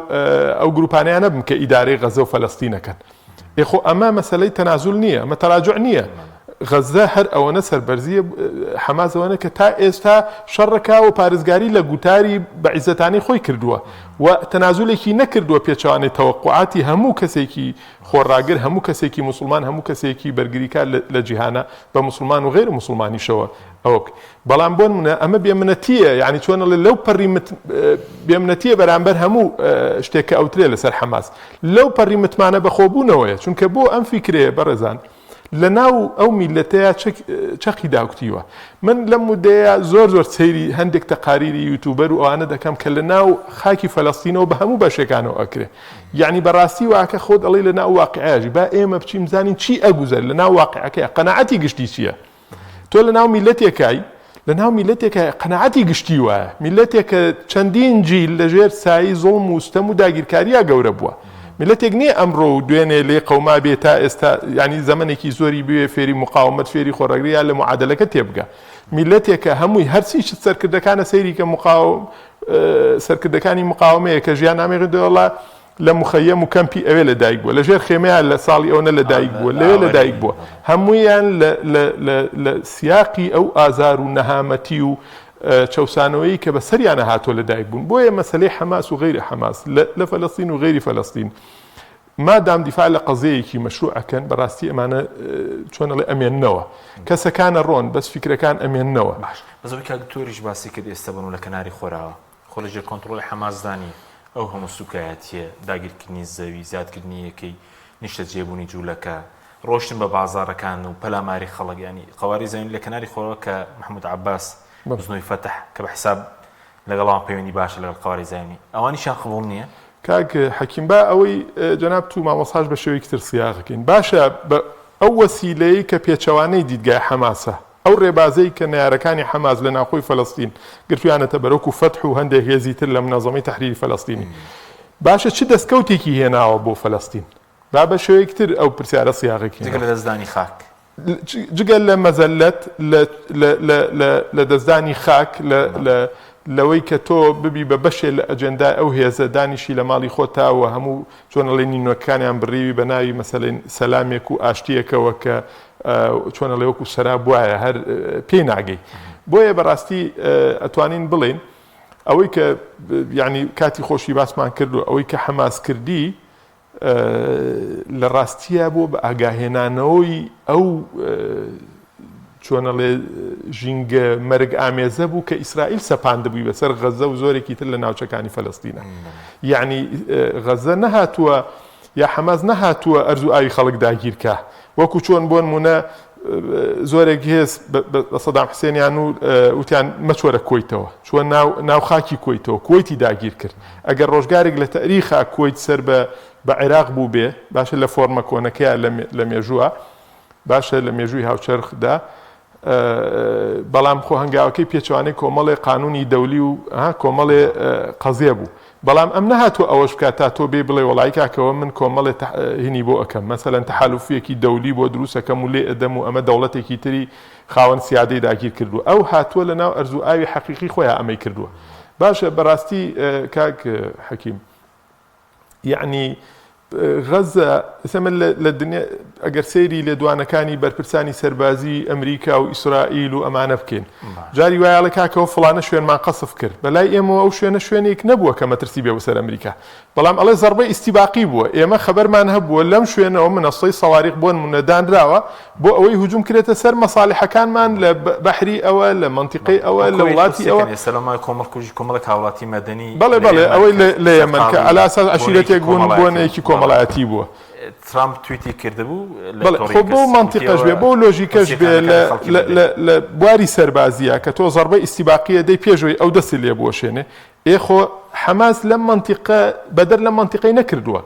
ئەو گروپانەیان نەبم کە ئیدارەی غەزە و فەلەستینەکەن. ئێ خۆ ئەمە مەسەلەی تەنازول نییە، ئەمە تەراجوع نییە. غەزە هەر ئەوەنە سەربەرزییە حەماس ئەوەنە کە تا ئێستا شەڕەکا و پارێزگاری لە گوتاری بە عیزەتانەی خۆی کردووە و تەنازولێکی نەکردووە پێچەوانەی تەوەقوعاتی هەموو کەسێکی خۆڕاگر، هەموو کەسێکی موسڵمان، هەموو کەسێکی بەرگریکار لە جیهانە بە موسڵمان و غەیرە موسڵمانیشەوە ئەوە بکەی. بەڵام بۆ نمونە ئەمە بێمنەتییە، یانی چۆن ئەڵێ لەو پەڕی مت بێمنەتییە بەرامبەر هەموو شتێک کە ئەوترێ لەسەر حەماس. لەو پەڕی متمانە بەخۆبوونەوەیە، چونکە بۆ ئەم فیکرەیە بەڕێزان لە ناو ئەو میللەتەیا چەقی داکوتیوە. من لەم مودەیە زۆر زۆر سەیری هەندێک تەقاریری یوتوبەر و ئەوانە دەکەم کە لە ناو خاکی فەلەستینەوە بە هەموو بەشێکانەوە ئەکرێ. یەعنی بەڕاستی واکە خۆت ئەڵێی لە ناو واقیعیا ژی. با ئێمە بچین بزانین چی ئەگوزەر لە ناو واقیعەکەیا، قەناعەتی گشتی چییە؟ تۆ لە ناو میللەتێکای، لە ناو میللەتێکای قەناعەتی گشتی وایە، میللەتێک کە چەندین جیل لە ژێر سایەی زوڵم و ستەم و داگیرکاریا گەورە بووە. میللەتێک نییە ئەمڕۆ و دوێنێ لێی قەوما بێ تا ئێستا یانی زەمەنێکی زۆری بوێ فێری موقاومەت فێری خۆڕاگری یا لە موعادەلەکە تێبگا. میللەتێکە هەمووی هەرچی سەرکردەکانە سەیری کە موقاوم سەرکردەکانی مقاومەیە کە ژیاننامەی خوێندەوە لە موخەیەم و کەمپی ئەوێ لە دایک بووە، لە ژێر خێمەیا لە ساڵی ئەوەنە لە دایک بووە، لەوێ لە دایک بووە. هەموویان لە لە لە لە سیاقی ئەو ئازار و نەهامەتی و چەوسانەوەی کە بە سەریانە هاتووە لە دایک بوون. بۆیە مەسەلەی حەماس و غەیری حەماس لە لە فەلەستین و غەیری فەلەستین مادام دیفاع لە قەزیەیەکی مەشروع ئەکەن بەڕاستی ئەمانە چۆن ئەڵێ ئەمێننەوە. کەسەکان ئەڕۆن بەس فیکرەکان ئەمێننەوە. باش بەس ئەوەی کاک دکتۆریش باسی کرد ئێستا بۆ نموونە کەناری خۆراوا خۆ لە ژێر کۆنتڕۆڵی حەماسدا نییە، ئەو هەموو سووکایەتییە، داگیرکردنی زەوی، زیادکردنی یەکەی نیشتەجێبوونی جوولەکە، ڕۆیشتن بە بازاڕەکان و پەلاماری خەڵک، یانی قەوارەی زایۆنی لە کەناری خۆراوا کە مەحموود عەباس بزنۆی فەتح کە بە حیساب لەگەڵ ئەوان پەیوەندی باشە لەگەڵ قەوارەی زایۆنی، ئەوانیشیان قبوڵ نییە؟ کاک حەکیم با ئەوەی جەنابت و مامۆستاش بە شێوەیەکی تر سیاغ کەین. باشە بە ئەو وەسیلەیەی کە پێچەوانەی دیدگای حەماسە، ئەو ڕێبازەی کە نەیارەکانی حەماس لە ناوخۆی فەلەستین گرتویانەتە بەر وەکو فەتح و هەندێک هێزی تر لە منەزەمەی تەحریری فەلەستینی باشە چ دەستکەوتێکی هێناوە بۆ فەلەستین؟ با بە شێوەیەکی تر ئەو پرسیارە سیاغی کەینەوە. جگە لە دەستدانی خاک. جگە لە مەزەللەت، لە لە لە لە لە دەستدانی خاک، لە لە لەوەی کە تۆ ببی بە بەشێ لە ئەجێندای ئەو هێزە، دانیشی لە ماڵی خۆتا و هەموو چۆن ئەڵێی نینۆکەکانیان بڕیوی بە ناوی مەسەلەن سەلامێک و ئاشتییەکەوە کە چۆن ئەڵێ وەکو سەراب وایە هەر پێی ناگەی. بۆیە بەڕاستی ئەتوانین بڵێین ئەوەی کە یانی کاتی خۆشی باسمان کرد و ئەوەی کە حەماس کردی لە ڕاستییا بۆ بە ئاگاهێنانەوەی ئەو چۆنەڵێ ژینگە مەرگ ئامێزە بوو کە ئیسرائیل سەپاندبووی بەسەر غەزە و زۆرێکی تر لە ناوچەکانی فەلەستینە. یعنی غەزە نەهاتووە یا حەماس نەهاتووە ئەرز و ئاوی خەڵک داگیرکا وەکو چۆن بۆ نموونە زۆرێک هێز بە سەدام حسێنیان و وتیان مەچۆرە کۆیتەوە چوە ناو ناو خاکی کۆیتەوە کوەیتی داگیر کرد ئەگەر ڕۆژگارێک لە تەریخا کوەیت سەر بە بە عێراق بوو بێ باشە لە فۆرمە کۆنەکەیا لە مێژووە باشە لە مێژووی هاوچەرخدا بەڵام خۆ هەنگاوەکەی پێچەوانەی کۆمەڵێ قانونی دەولی و کۆمەڵێ قەزیە بوو. بەڵام ئەم نەهاتووە ئەوەش بکات تا تۆ بێی بڵێ وەڵایی کاکەوە من کۆمەڵێ هینی بۆ ئەکەم مەسەلەن تەحالوفیەکی دەولی بۆ دروست ئەکەم و لێ ئەدەم و ئەمە دەوڵەتێکی تری خاوەن سیادەی داگیر کردووە ئەو هاتووە لە ناو ئەرز و ئاوی حەقیقی خۆیا ئەمەی کردووە باشە بەڕاستی کاک حەکیم یەعنی غەزە ئێستا من لە دنیا ئەگەر سەیری لێدوانەکانی بەرپرسانی سەربازی ئەمریکا و ئیسرائیل و ئەمانە بکەین جاری وایە ئەڵێ کاکەوە فڵانە شوێنمان قەسف کرد بەلای ئێمەوە ئەو شوێنە شوێنێک نەبووە کە مەترسی بێ بۆ سەر ئەمریکا بەڵام ئەڵێ زەڕبەی ئیستیباقی بووە ئێمە خەبەرمان هەبووە لەم شوێنەوە منەسەی سەواریخ بۆ نمونە دانراوە بۆ ئەوەی هجوم کرێتە سەر مەساڵحەکانمان لە بەحری ئەوە لە مەنتیقەی ئەوە لە وڵاتی ئەوە. ئێستا لەو ماوەی کۆمەڵکوژی کۆمەڵێک هاوڵاتی مەدەنی بەڵێ بەڵێ ئەوەی لە یەمەن کە عەلا ئەساس عەشیرەتێک بوون بۆنەیەکی کۆمەڵایەتی بووە. ترامپ تویتی کردبوو لە بەڵێ خۆ بەو مەنتیقەش بێ بەو لۆژیکەش بێ لە بواری سەربازییە کە تۆ زەڕبەی ئیستیباقییە دەی پێش ئەوەی ئەو دەستی لێ بوەشێنێ ئێ خۆ حەماس لەم مەنتیقە بەدەر لەم مەنتیقەی نەکردووە.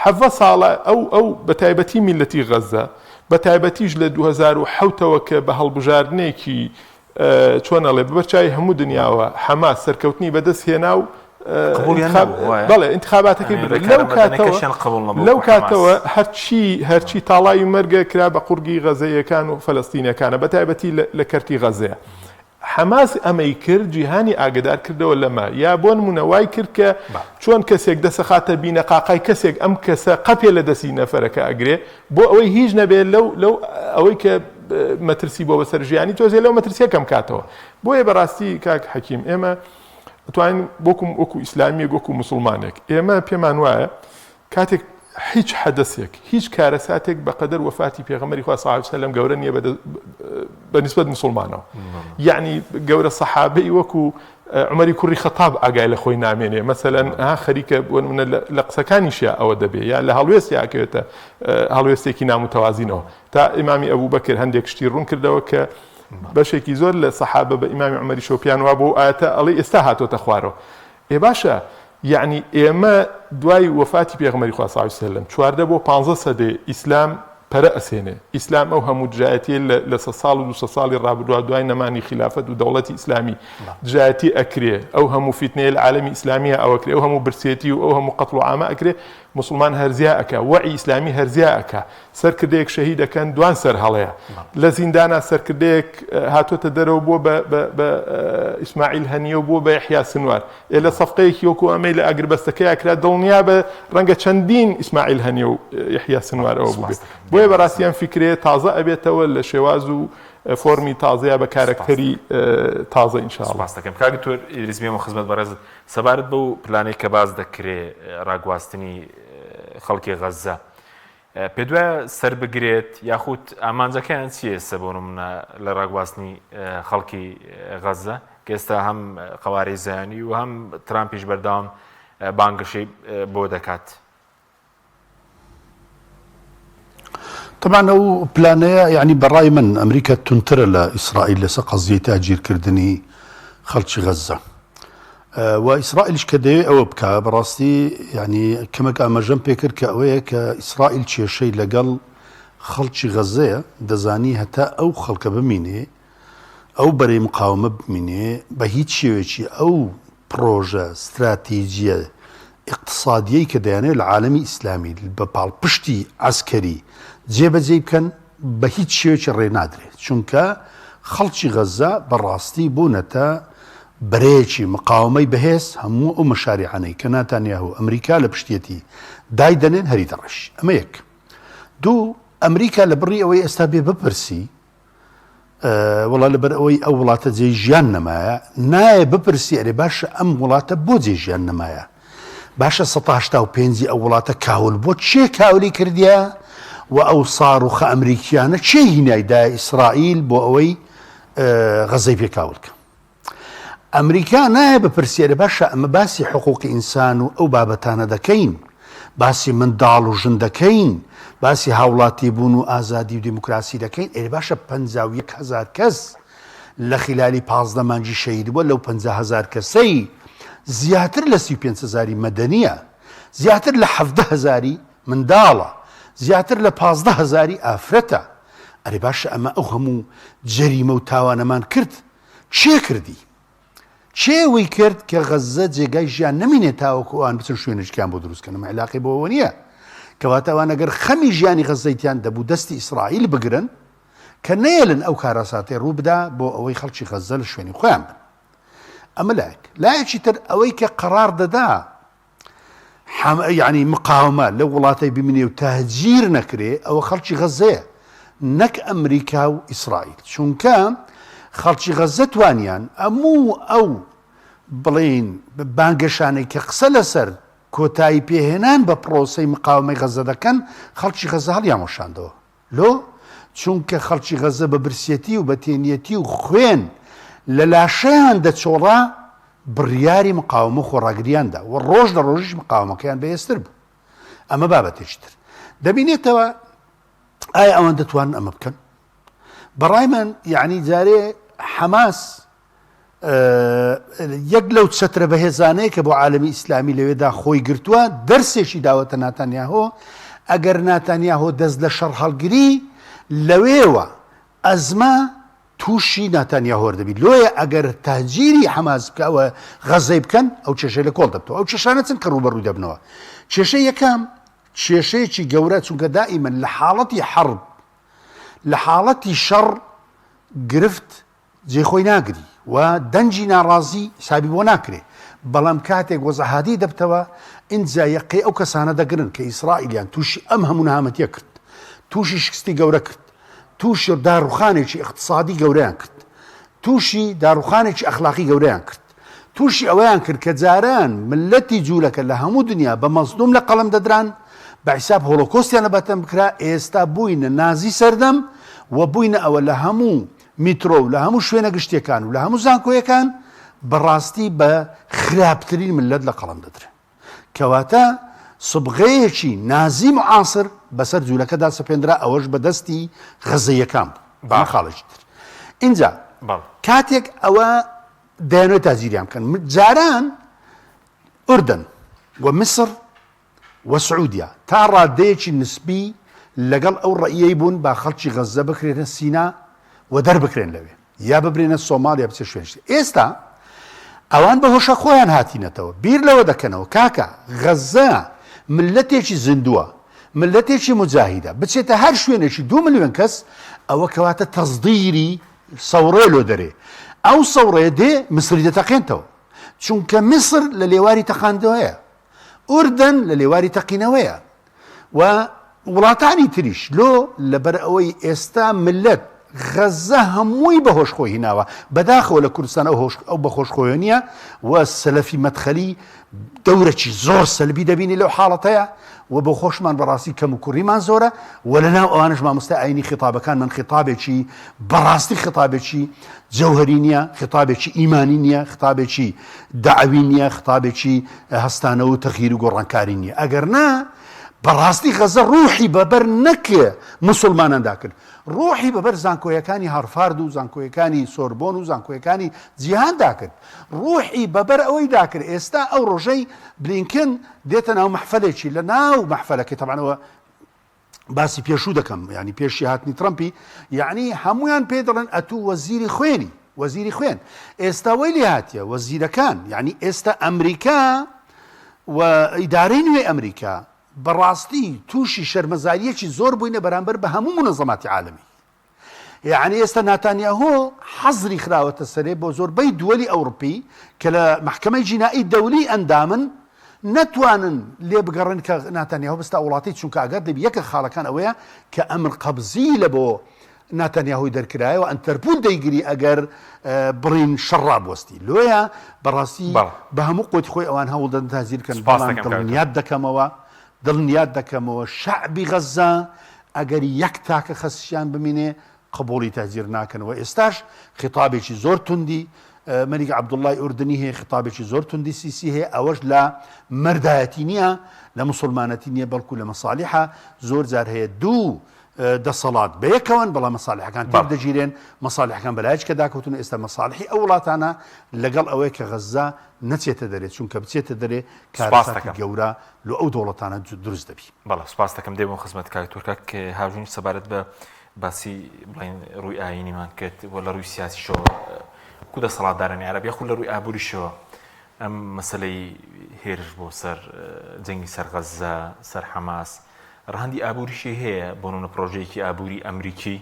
17 ساڵە ئەو ئەو بە تایبەتی میللەتی غەززە بە تایبەتیش لە 2007 ەوە کە بە هەڵبژاردنێکی چۆن ئەڵێ بەبەر چاوی هەموو دنیاوە حەماس سەرکەوتنی بەدەست هێنا و بەڵێ ئینتخاباتەکەی برد لەو کاتەوە لەو کاتەوە هەرچی هەرچی تاڵاوی مەرگە کرا بە قوڕگی غەزەیەکان و فەلەستینەکانە بە تایبەتی لە کەرتی غەزەیە حەماس ئەمەی کرد جیهانی ئاگەدار کردەوە لەمە، یا بۆ نموونە وای کرد کە چۆن کەسێک دەسەخاتە بینەقاقای کەسێک ئەم کەسە قەپێ لە دەستی نەفەرەکە ئەگرێ بۆ ئەوەی هیچ نەبێ لەو لەو ئەوەی کە مەترسی بۆ بەسەر ژیانی تۆزێ لەو مەترسیە کەم کاتەوە. بۆیە بەڕاستی کاک حەکیم ئێمە ئەتوانین وەکو وەکو ئیسلامیەک وەکو موسڵمانێک ئێمە پێمان وایە کاتێک هیچ حەدەسێک، هیچ کارەساتێک بەقەدەر وەفاتی پێغەمبەری خوا صلی اللە علیە وسلم گەورە نییە بە نیسبەت موسڵمانەوە. یەعنی گەورە سەحابەی وەکو عومەری کوڕی خەتاب ئاگای لە خۆی نامێنێ مەسەلەن ها خەریکە بۆ نمونە لە قسەکانیشیا ئەوە دەبێ یا لە هەڵوێستیا ئەکەوێتە هەڵوێستێکی نامتەوازینەوە تا ئیمامی ئەبوبەکر هەندێک شتی ڕوون کردەوە کە بەشێکی زۆر لە سەحابە بە ئیمامی عومەریشەوە پێیان وابوو ئایەتە ئەڵێ ئێستا هاتۆتە خوارەوە ئێ باشە یەعنی ئێمە دوای وەفاتی پێغەمبەری خوا صلی اللە علیە وسلم 14 بۆ 15 سەدەیە ئیسلام پەرە ئەسێنێ ئیسلام ئەو هەموو دژایەتیە لە لە سە ساڵ و دوسە ساڵی ڕابردووە دوای نەمانی خیلافەت و دەوڵەتی ئیسلامی دژایەتی ئەکرێ ئەو هەموو فیتنەیە لە عالەمی ئیسلامیە ئەوەکرێ ئەو هەموو برسێتی و ئەو هەموو قەتڵ و عامە ئەکرێ موسڵمان هەرزیا ئەکا وەعی ئیسلامی هەرزیا ئەکا سەرکردەیەک شەهید ئەکەن دوان سەر هەڵەیە لە زیندانا سەرکردەیەک هاتۆتە دەرەوە بووە بە بە بە ئیسماعیل هەنیە و بووە بە یەحیا سنوار ئێ لە سەفقەیەکی وەکو ئەمەی لە ئاگربەستەکەیا کرا دڵنیا بە ڕەنگە چەندین ئیسماعیل هەنیە و یەحیا سنوار ئەوە بووبێ بۆیە بەڕاستی ئەم فیکرەیە تازە ئەبێتەوە لە شێواز و فۆرمی تازەیە بە کارەکتەری تازە ان شاء الله. سپاست دەکەم کاک دکتۆر ئیدریس بێمە خزمەت بەڕێزت سەبارەت بەو پلانەی کە باس دەکرێ ڕاگواستنی خەڵکی غەززە پێتوایە سەربگرێت یاخود ئامانجەکەیان چییە ئێستا بۆ نمونە لە ڕاگواستنی خەڵکی غەززە کە ئێستا هەم قەوارەی زایۆنی و هەم ترامپیش بەردەوام بانگەشەی بۆ دەکات؟ طبعا ئەو پلانەیە یعنی بەڕای من ئەمریکا تونترە لە ئیسرائیل لەسەر قەزیەی تاجیرکردنی خەڵکی غەززە و ئیسرائیلیش کە دەیەوێت ئەوە بکا بەڕاستی یعنی کەمێک ئاماژەم پێکرد کە ئەوەیە کە ئیسرائیل کێشەی لەگەڵ خەڵکی غەزەیە دەزانی هەتا ئەو خەڵکە بمینێ ئەو بەرەی مقاومە بمینێ بە هیچ شێوێکی ئەو پڕۆژە ستراتیجیە ئیقتسادیەی کە دەیانەوێت لە عالەمی ئیسلامی بە پاڵپشتی عەسکەری جێبەجێی بکەن بە هیچ شێوەیەکی ڕێ نادرێت چونکە خەڵکی غەزە بە ڕاستی بوونەتە بەرەیەکی مقاومەی بەهێز هەموو ئەو مەشاریعانەی کە ناتانیاهو و ئەمریکا لە پشتیەتی دایدەنێن هەری دەڕێژی ئەمە یەک دوو ئەمریکا لە بڕی ئەوەی ئێستا بێ بپرسی وەڵا لەبەر ئەوەی ئەو وڵاتە جێی ژیان نەمایە نایە بپرسی ئەرێ باشە ئەم وڵاتە بۆ جێ ژیان نەمایە باشە 1970 ئەو وڵاتە کاول بۆ چێ کاولی کردیە و ئەو ساروخە ئەمریکیانە چێ هینای دایە ئیسرائیل بۆ ئەوەی غەزەی پێ کاولکە ئەمریکا نایە بپرسی ئەرێ باشە ئەمە باسی حقوقی ئینسان و ئەو بابەتانە دەکەین، باسی منداڵ و ژن دەکەین، باسی هاوڵاتی بوون و ئازادی و دیموکراسی دەکەین، ئەرێ باشە 51 هەزار کەس لە خیلالی 15 مانگی شەهید بووە لەو 50 هەزار کەسەی زیاتر لە 35 هەزاری مەدەنیە، زیاتر لە 17 هەزاری منداڵە، زیاتر لە 15 هەزاری ئافرەتە، ئەرێ باشە ئەمە ئەو هەموو جەریمە و تاوانەمان کرد کێ کردی؟ کێ وەی کرد کە غەززە جێگای ژیان نەمینێ تاوەکو ئەوان بچن شوێنێکیان بۆ دروست کەن؟ ئەمە عیلاقەی بەوەوە نییە. کەواتە ئەوان ئەگەر خەمی ژیانی غەززەیتیان دەبوو دەستی ئیسرائیل بگرن کە نەیەلن ئەو کارەساتەی ڕوو بدا بۆ ئەوەی خەڵکی غەززە لە شوێنی خۆیان بن. ئەمە لایەک. لایەکی تر ئەوەی کە قەرار دەدا یەعنی مقاومە لەو وڵاتەی بمینێ و تەهجیر نەکرێ ئەوە خەڵکی غەزەیە نەک ئەمریکا و ئیسرائیل چونکە خەڵکی غەزە توانیان ئەموو ئەو بڵین بانگەشانەی کە قسە لەسەر کۆتایی پێهێنان بە پرۆسەی مقاومەی غەزە دەکەن خەڵکی غەزە هەڵیان وەشاندەوە لۆ؟ چونکە خەڵکی غەزە بە برسیەتی و بە تێنیەتی و خوێن لە لاشەیان دەچۆڕا، بڕیاری مقاوەمە و خۆڕاگرییان دا و ڕۆژ لە ڕۆژیش مقاوەمەکەیان بەهێزتر بوو. ئەمە بابەتێکی تر. دەبینێتەوە ئایا ئەوان دەتوانن ئەمە بکەن؟ بەڕای من یعنی جارێ حەماس یەک لەو چەترە بەهێزانەیە کە بۆ عالەمی ئیسلامی لەوێدا خۆی گرتووە، دەرسێکی داوەتە ناتانیاهۆ، ئەگەر ناتانیاهۆ دەست لە شەڕ هەڵگری، لەوێوە ئەزمە تووشی ناتانیاهۆر دەبی، لۆیە ئەگەر تەهجیری حەماس بکا و غەزەی بکەن، ئەو کێشەی لە کۆڵ دەبتەوە. ئەو کێشانە چن کە ڕووبەڕووی دەبنەوە؟ کێشەی یەکەم، کێشەیەکی گەورە، چونکە دائیمەن لە حاڵەتی حەرب، لە حاڵەتی شەڕ گرفت جێی خۆی ناگری و دەنگی ناڕازی حسابی بۆ ناکرێ، بەڵام کاتێک وەزع هادی دەبتەوە ئینجا یەقەی ئەو کەسانە دەگرن کە ئیسرائیلیان تووشی ئەم هەموو نەهامەتیە کرد، تووشی شکستی گەورە کرد، تووشی داڕوخانێکی ئیقتسادی گەورەیان کرد، تووشی داڕوخانێکی ئەخلاقی گەورەیان کرد، تووشی ئەوەیان کرد کە جاران مللەتی جوولەکە لە هەموو دنیا بە مەزلوم لە قەڵەم دەدران، بە حیساب هۆڵۆکۆستیان لە بەتەم بکرا، ئێستا بووینە نازی سەردەم و بووینە ئەوە لە هەموو میترۆ و لە هەموو شوێنە گشتیەکان و لە هەموو زانکۆیەکان بەڕاستی بە خراپترین مللەت لە قەڵەم دەدرێن. کەواتە سوبغەیەکی نازی معاصر بەسەر جوولەکەدا سەپێندرا ئەوەش بە دەستی غەزەیەکان بوو. ئەمە خاڵێکی تر. ئینجا کاتێک ئەوە دەیانەوێت تاجیریان بکەن جاران ئوردن و میسر و سعودیە تا ڕادەیەکی نسبی لەگەڵ ئەو ڕەئیەی بوون با خەڵکی غەززە بکرێنە سینا و دەربکرێن لەوێ یا ببرێنە سۆماڵ یا بچێ شوێنشتر ئێستا ئەوان بە هۆشە خۆیان هاتینەتەوە بیر لەوە دەکەنەوە کاکە غەززە ملەتێکی زیندووە ملەتێکی مجاهیدە بچێتە هەر شوێنێکی دو ملیۆن کەس ئەوە کەواتە تەزدیری سەوڕێ لۆ دەرێ ئەو سەوڕێ دێ مسری دەتەقێنتەوە چونکە میسر لە لێواری تەقاندەوەیە ئوردن لە لێواری تەقینەوەیە و وڵاتانی تریش لۆ لەبەر ئەوەی ئێستا ملت غەزە هەمووی بە هۆش خۆی هیناوە بەداخەوە لە کوردستان ئەو هۆش ئەو بەخۆش خۆیە نییە و سەلەفی مەدخەلی دەورەکی زۆر سەلبی دەبینی لەو حاڵەتەیە و بۆ خۆشمان بەڕاستی کەم و کوڕیمان زۆرە و لە ناو ئەوانش مامۆستا ئاینی خیتابەکان من خیتابێکی بەڕاستی خیتابێکی جەوهەری نییە خیتابێکی ئیمانی نییە خیتابێکی دەعوی نییە خیتابێکی هەستانەوە و تەغییر و گۆڕانکاری نییە ئەگەر نا بەڕاستی غەزە ڕوحی بەبەر نەک موسڵماناندا کرد ڕوحی بەبەر زانکۆیەکانی هارفارد و زانکۆیەکانی سۆربۆن و زانکۆیەکانی جیهاندا کرد ڕوحی بەبەر ئەوەیدا کرد ئێستا ئەو ڕۆژەی بلینکن دێتە ناو مەحفەلێکی لە ناو مەحفەلەکەی تەبعەن باسی پێشوو دەکەم یعنی پێشی هاتنی ترەمپی یعنی هەمویان پێ دەڵێن ئەتوو وەزیری خوێنی وەزیری خوێن ئێستا وەی لێ هاتیە وەزیرەکان یعنی ئێستا ئەمریکا و ئیدارەی نوێی ئەمریکا بەڕاستی تووشی شەرمەزاریەکی زۆر بووینە بەرامبەر بە هەموو منەزەماتی عالەمی یەعنی ئێستا ناتانیاهۆ حەزری خراوەتە سەرێ بۆ زۆربەی دووەلی ئەوڕپی کە لە مەحکەمەی جینائی دەولی ئەندامن نەتوانن لێ بگەڕێن کە ناتانیاهۆ بستە وڵاتی چونکە ئەگەر دەبی یەکە خاڵەکان ئەوەیە کە ئەمر قەبزی لە بۆ ناتانیاهۆی دەرکرایەوە ئەنتەرپول دەیگری ئەگەر بڕین شەڕ ڕابوەستی لۆیە بەڕاستی بە هەموو قوتی خۆی ئەوان هەوڵ دەدەن تازیر بکەن بەڵام دڵنیات دەکەمەوە دڵنیات دەکەمەوە شەعبی غەززە ئەگەر یەک تاکە خەسشیان بمینێ قبوڵی تەهجیر ناکەن و ئێستاش خیتابێکی زۆر توندی مەلیک عەبدوڵڵای ئوردنی هەیە خیتابێکی زۆر توندی سیسی هەیە ئەوەش لە مەردایەتی نییە لە موسڵمانەتی نییە بەڵکو لە مەسالیحە زۆر جار هەیە دوو دەسەڵات بەیەکەوەن بەڵام مەسالیحەکان تێک دەگیرێن مەسالیحەکان بەلایەکی کە داکەوتون ئێستا مەسالیحی ئەو وڵاتانە لەگەڵ ئەوەیە کە غەززە نەچێتە دەرێ چونکە بچێتە دەرێ کارەساتی گەورە لۆ ئەو دەوڵەتانە دروست دەبی. بەڵێ سوپاست دەکەم دێمەوە خزمەت کاک تورک. کاک هاژین سەبارەت بە باسی بڵێن ڕووی ئایینیمان کرد و لە ڕووی سیاسیشەوە. وەکو دەسەڵاتدارانی عەرەب یاخود لە ڕووی ئابووریشەوە ئەم مەسەلەی هێرش بۆ سەر جەنگی سەر غەززە سەر حەماس ڕەهەندی ئابووریشی هەیە بۆ نمونە پرۆژەیەکی ئابووری ئەمریکی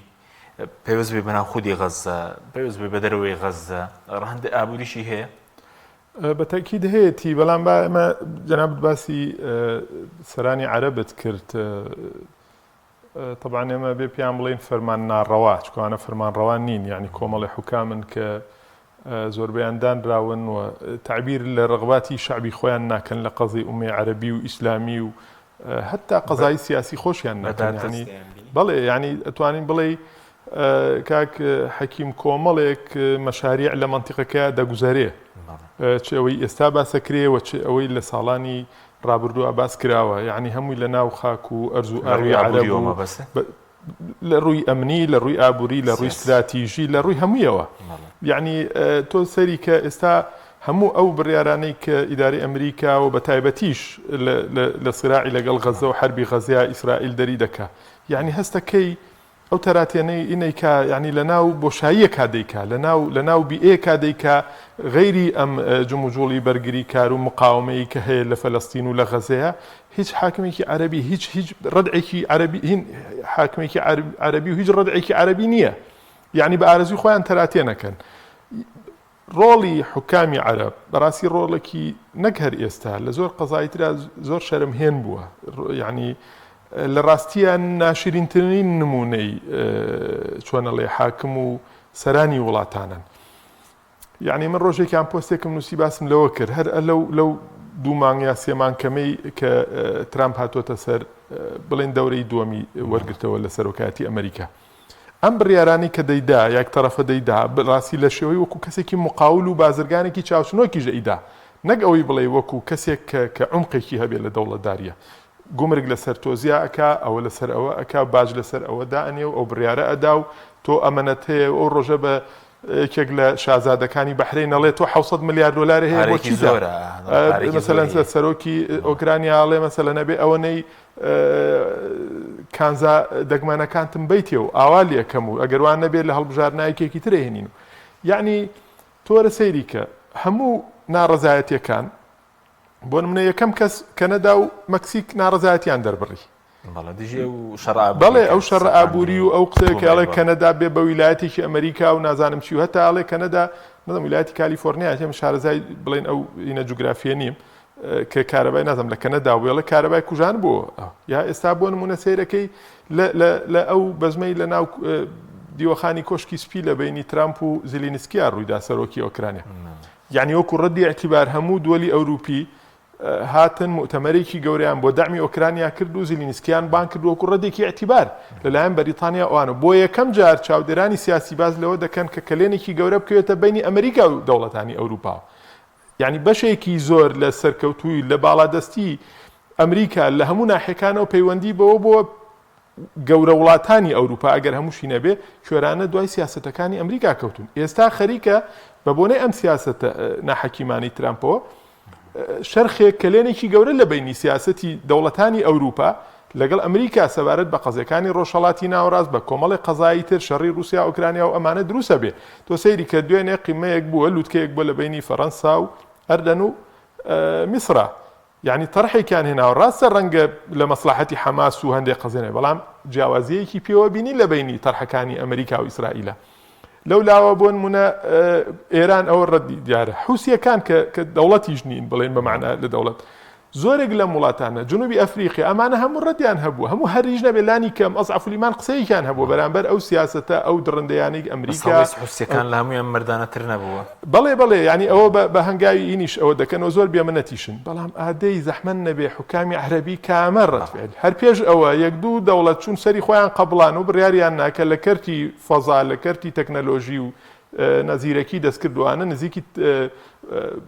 پەیوەست بێ بەناو خودی غەززە پەیوەست بێ بە دەرەوەی غەززە ڕەهەندی ئابووریشی هەیە؟ بە تەئکید هەیەتی بەڵام با ئێمە جەنابت باسی سەرانی عەرەبت کرد تەبعەن ئێمە بێ پێیان بڵێین فەرمان ناڕەوا چونکە ئەوانە فەرمانڕەوا نین یانی کۆمەڵی حوکامن کە زۆربەیان دانراون و تەعبیر لە ڕەغباتی شەعبی خۆیان ناکەن لە قەزی ئومەی عەرەبی و ئیسلامی و هەتا قەزای سیاسی خۆشیان ناکەن یانی بەڵێ یانی ئەتوانین بڵێ کاک حەکیم کۆمەڵێک مەشاریع لە مەنتیقەکە دەگوزەرێ چ ئەوەی ئێستا باسەکرێ و چ ئەوەی لە ساڵانی ڕابردووە باس کراوە یانی هەمووی لە ناو خاک و ئەرز و ئاوی عەرەب و لە ڕووی ئەمنی لە ڕووی ئابووری لە ڕووی ستراتیژی لە ڕووی هەموویەوە یعنی تۆ سەری کە ئێستا هەموو ئەو بڕیارانەی کە ئیداری ئەمریکا و بە تایبەتیش لە سراعی لەگەڵ غەزە و حربی غەزیا ئیسرائیل دەری دەکا یعنی هەستەکەی ئەو تەراتێنەی ئینەیکا یانی لە ناو بۆشاییەکا دەیکا، لە ناو لە ناو بیئەیەکا دەیکا غەیری ئەم جموجوڵی بەرگریکار و مقاوەمەیی کە هەیە لە فەلەستین و لە غەزەیە هیچ حاکمێکی عەرەبی هیچ هیچ ڕەدعێکی عەرەبی هین حاکمێکی عەرەبی و هیچ ڕەدعێکی عەرەبی نییە یانی بە ئارەزوی خۆیان تەراتێنەکەن. ڕۆڵی حوکامی عەرەب بەڕاستی ڕۆڵێکی نەک هەر ئێستا لە زۆر قەزای ترا زۆر شەرمهێن بووە یعنی لە ڕاستیە ناشرینترین نمونەی چۆنەڵێ حاکم و سەرانی وڵاتانن یعنی من ڕۆژێکیان پۆستێکم نووسی باسم لەوە کرد هەر لەو لەو دوو مانگ یا سێ مانگ کەمەی کە ترامپ هاتۆتە سەر بڵێن دەورەی دووەمی وەرگرتەوە لە سەرۆکایەتی ئەمریکا ئەم بڕیارانەی کە دەیدا یەک تەڕەفە دەیدا بەڕاستی لە شێوەی وەکو کەسێکی مقاول و بازرگانێکی چاوچنۆکیش ئەیدا نەک ئەوەی بڵێی وەکو کەسێک کە کە عومقێکی هەبێ لە دەوڵەتداریە گومرگ لەسەر تۆ زیا ئەکا ئەوە لەسەر ئەوە ئەکا باج لەسەر ئەوە دائەنێ و ئەو بڕیارە ئەدا و تۆ ئەمەنەت هەیە و ئەو ڕۆژە بە یەکێک لە شازادەکانی بەحرەین ئەڵێ تۆ 700 ملیار دۆلار هەیە بۆ پارەیەکی چیتە زۆرە پارەیەکی مەسەلەن زۆری هەیە. سەرۆکی ئۆکرانیا ئەڵێ مەسەلەن ئەبێ ئەوەنەی کانزا دەگمەنەکانتم بەیتێ و ئاوا لێکەم و ئەگەر وان نەبێت لە هەڵبژاردنا یەکێکی تر ئەهێنین و یەعنی تۆرە سەیری کە هەموو ناڕەزایەتیەکان بۆ نمونە یەکەم کەس کەنەدا و مەکسیک ناڕەزایەتیان دەربڕی بەڵێ دژی ئەو شەڕە ئابووریە بەڵێ کە ئەو شەڕە ئابووری سەپاندنی و ئەو قسەیە کە ئەڵێ بۆ کەنەدا بێ بە ویلایەتێکی ئەمریکا و نازانم چی و هەتا ئەڵێ کەنەدا نازانم ویلایەتی کالیفۆرنیا هێم شارەزای بڵێن ئەو ئینە جوگرافیە نیم کە کارەبای نازم لە کەنەدا وێڵە کارەبای کوژان بۆ یا ئێستا بۆ نمونە سەیرەکەی لە ئەو بەزمەی لە ناو دیوەخانی کۆشکی سپی لە بینی ترامپ و زیلینسکیا ڕوویدا سەرۆکی ئۆکرانیا یعنی وەکو ڕەدی اعتبار هەموو دووەلی ئەوروپی هاتن موتەمەرێکی گەورەیان بۆ دەعمی ئۆکرانیا کرد و زیلینسکیان بان کرد وەکو ڕەدێکی اعتبار لەلایەن بەریتانیا ئەوانە بۆ یەکەم جار چاودێرانی سیاسی باز لەوە دەکەن کە کەلێنێکی گەورە بکەوێتە بینی ئەمریکا و دەوڵەتانی ئەوروپا یانی بەشێکی زۆر لە سەرکەوتووی لە باڵادەستی ئەمریکا لە هەموو ناحیەکانەوە پەیوەندی بەوە بۆ گەورە وڵاتانی ئەوروپا ئەگەر هەمووشی نەبێ کوێرانە دوای سیاسەتەکانی ئەمریکا کەوتون ئێستا خەریکە بە بۆنەی ئەم سیاسەتە ناحەکیمانەی ترامپەوە شەرخێک کەلێنێکی گەورە لە بەینی سیاسەتی دەوڵەتانی ئەوروپا لەگەڵ ئەمریکا سەبارەت بە قەزیەکانی ڕۆژهەڵاتی ناوەڕاست بە کۆمەڵێک قەزایی تر شەڕی ڕوسیا ئۆکرانیا و ئەمانە دروست ئەبێ تۆ سەیری کە دوێنێ قیمەیەک بووە لوتکەیەک بووە لە بەینی فەرەنسا و ئەردەن و میسرا یعنی تەرحێکیان هێناوە ڕاستە ڕەنگە لە مەسڵەحەتی حەماس و هەندێک قەزیە نەبێ بەڵام جیاوازیەکی پێوە بینی لە بەینی تەرحەکانی ئەمریکا و ئیسرائیلە لەو لاوە بۆ نمونە ئێران ئەوە ڕەدی دیارە حوسیەکان کە کە دەوڵەتیش نین بڵێن بە مەعنا لە دەوڵەت زۆرێک لەم وڵاتانە جنوبی ئەفریقیا ئەمانە هەموو ڕەدیان هەبوو هەموو هەریش نەبێ لانی کەم ئەزعەف الیمان قسەیەکیان هەبوو بەرامبەر ئەو سیاسەتە ئەو دڕندەیانەی بەس ئەمریکا هەڵوێستی حوسیەکان لە هەموویان مەردانەتر نەبووە؟ بەڵێ بەڵێ یانی ئەوە بە بە هەنگاوی ئینیش ئەوە دەکەن و زۆر بێمنەتیشن بەڵام ئادەی زەحمەت نەبێ حوکامی عەرەبی کامە ڕەد فعل هەر پێش ئەوە یەک دوو دەوڵەت چوون سەری خۆیان قەبڵان و بڕیاریان نا کە لە کەرتی فەزا لە کەرتی تەکنەلۆژی و نە زیرەکی دەستکرد وانە نزیکی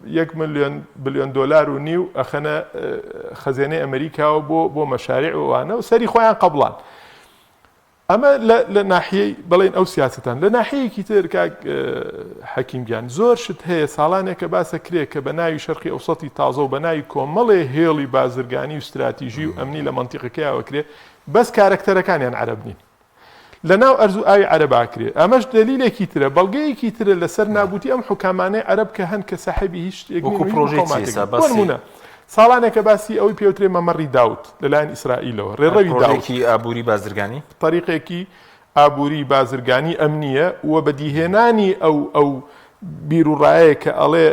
یەک ملیۆن بلیۆن دۆلار و نیو ئەخەنە خەزێنەی ئەمریکاوە بۆ بۆ مەشاریع و ئەوانە و سەری خۆیان قەبڵان ئەمە لە ناحیەی بڵێن ئەو سیاستان لە ناحەیەکی تر کاک حەکیم گیان زۆر شت هەیە ساڵانێکە باسە کرێ کە بە ناوی شەرقی ئەوسەتی تازە و بە ناوی کۆمەڵێ هێڵی بازرگانی و ستراتیژی و ئەمنی لە مەنتیقەکەیاوە کرێ بەس کارەکتەرەکانیان عەرەب نین. لە ناو ئەرز و ئاوی عەرەب ئاکرێ. ئەمەش دەلیلێکی ترە، بەڵگەیەکی ترە لە سەر نابوتی ئەم حوکامانەی عەرەب کە هەن کە ساحێبی هیچ شتێک نین وەکو و هیچ پرۆژەی چی مقاوماتێک ئێستا نین. بۆ باسی؟ نموونە ساڵانێکە باسی ئەوەی پێوترێ مەمەڕی داود لە لایەن ئیسرائیلەوە، هەر ڕێڕەوی داود. پرۆژەیەکی ئابووری بازرگانی؟ تەریقێکی ئابووری بازرگانی ئەمنییە و بەدیهێنانی ئەو ئەو بیروڕایەیە کە ئەڵێ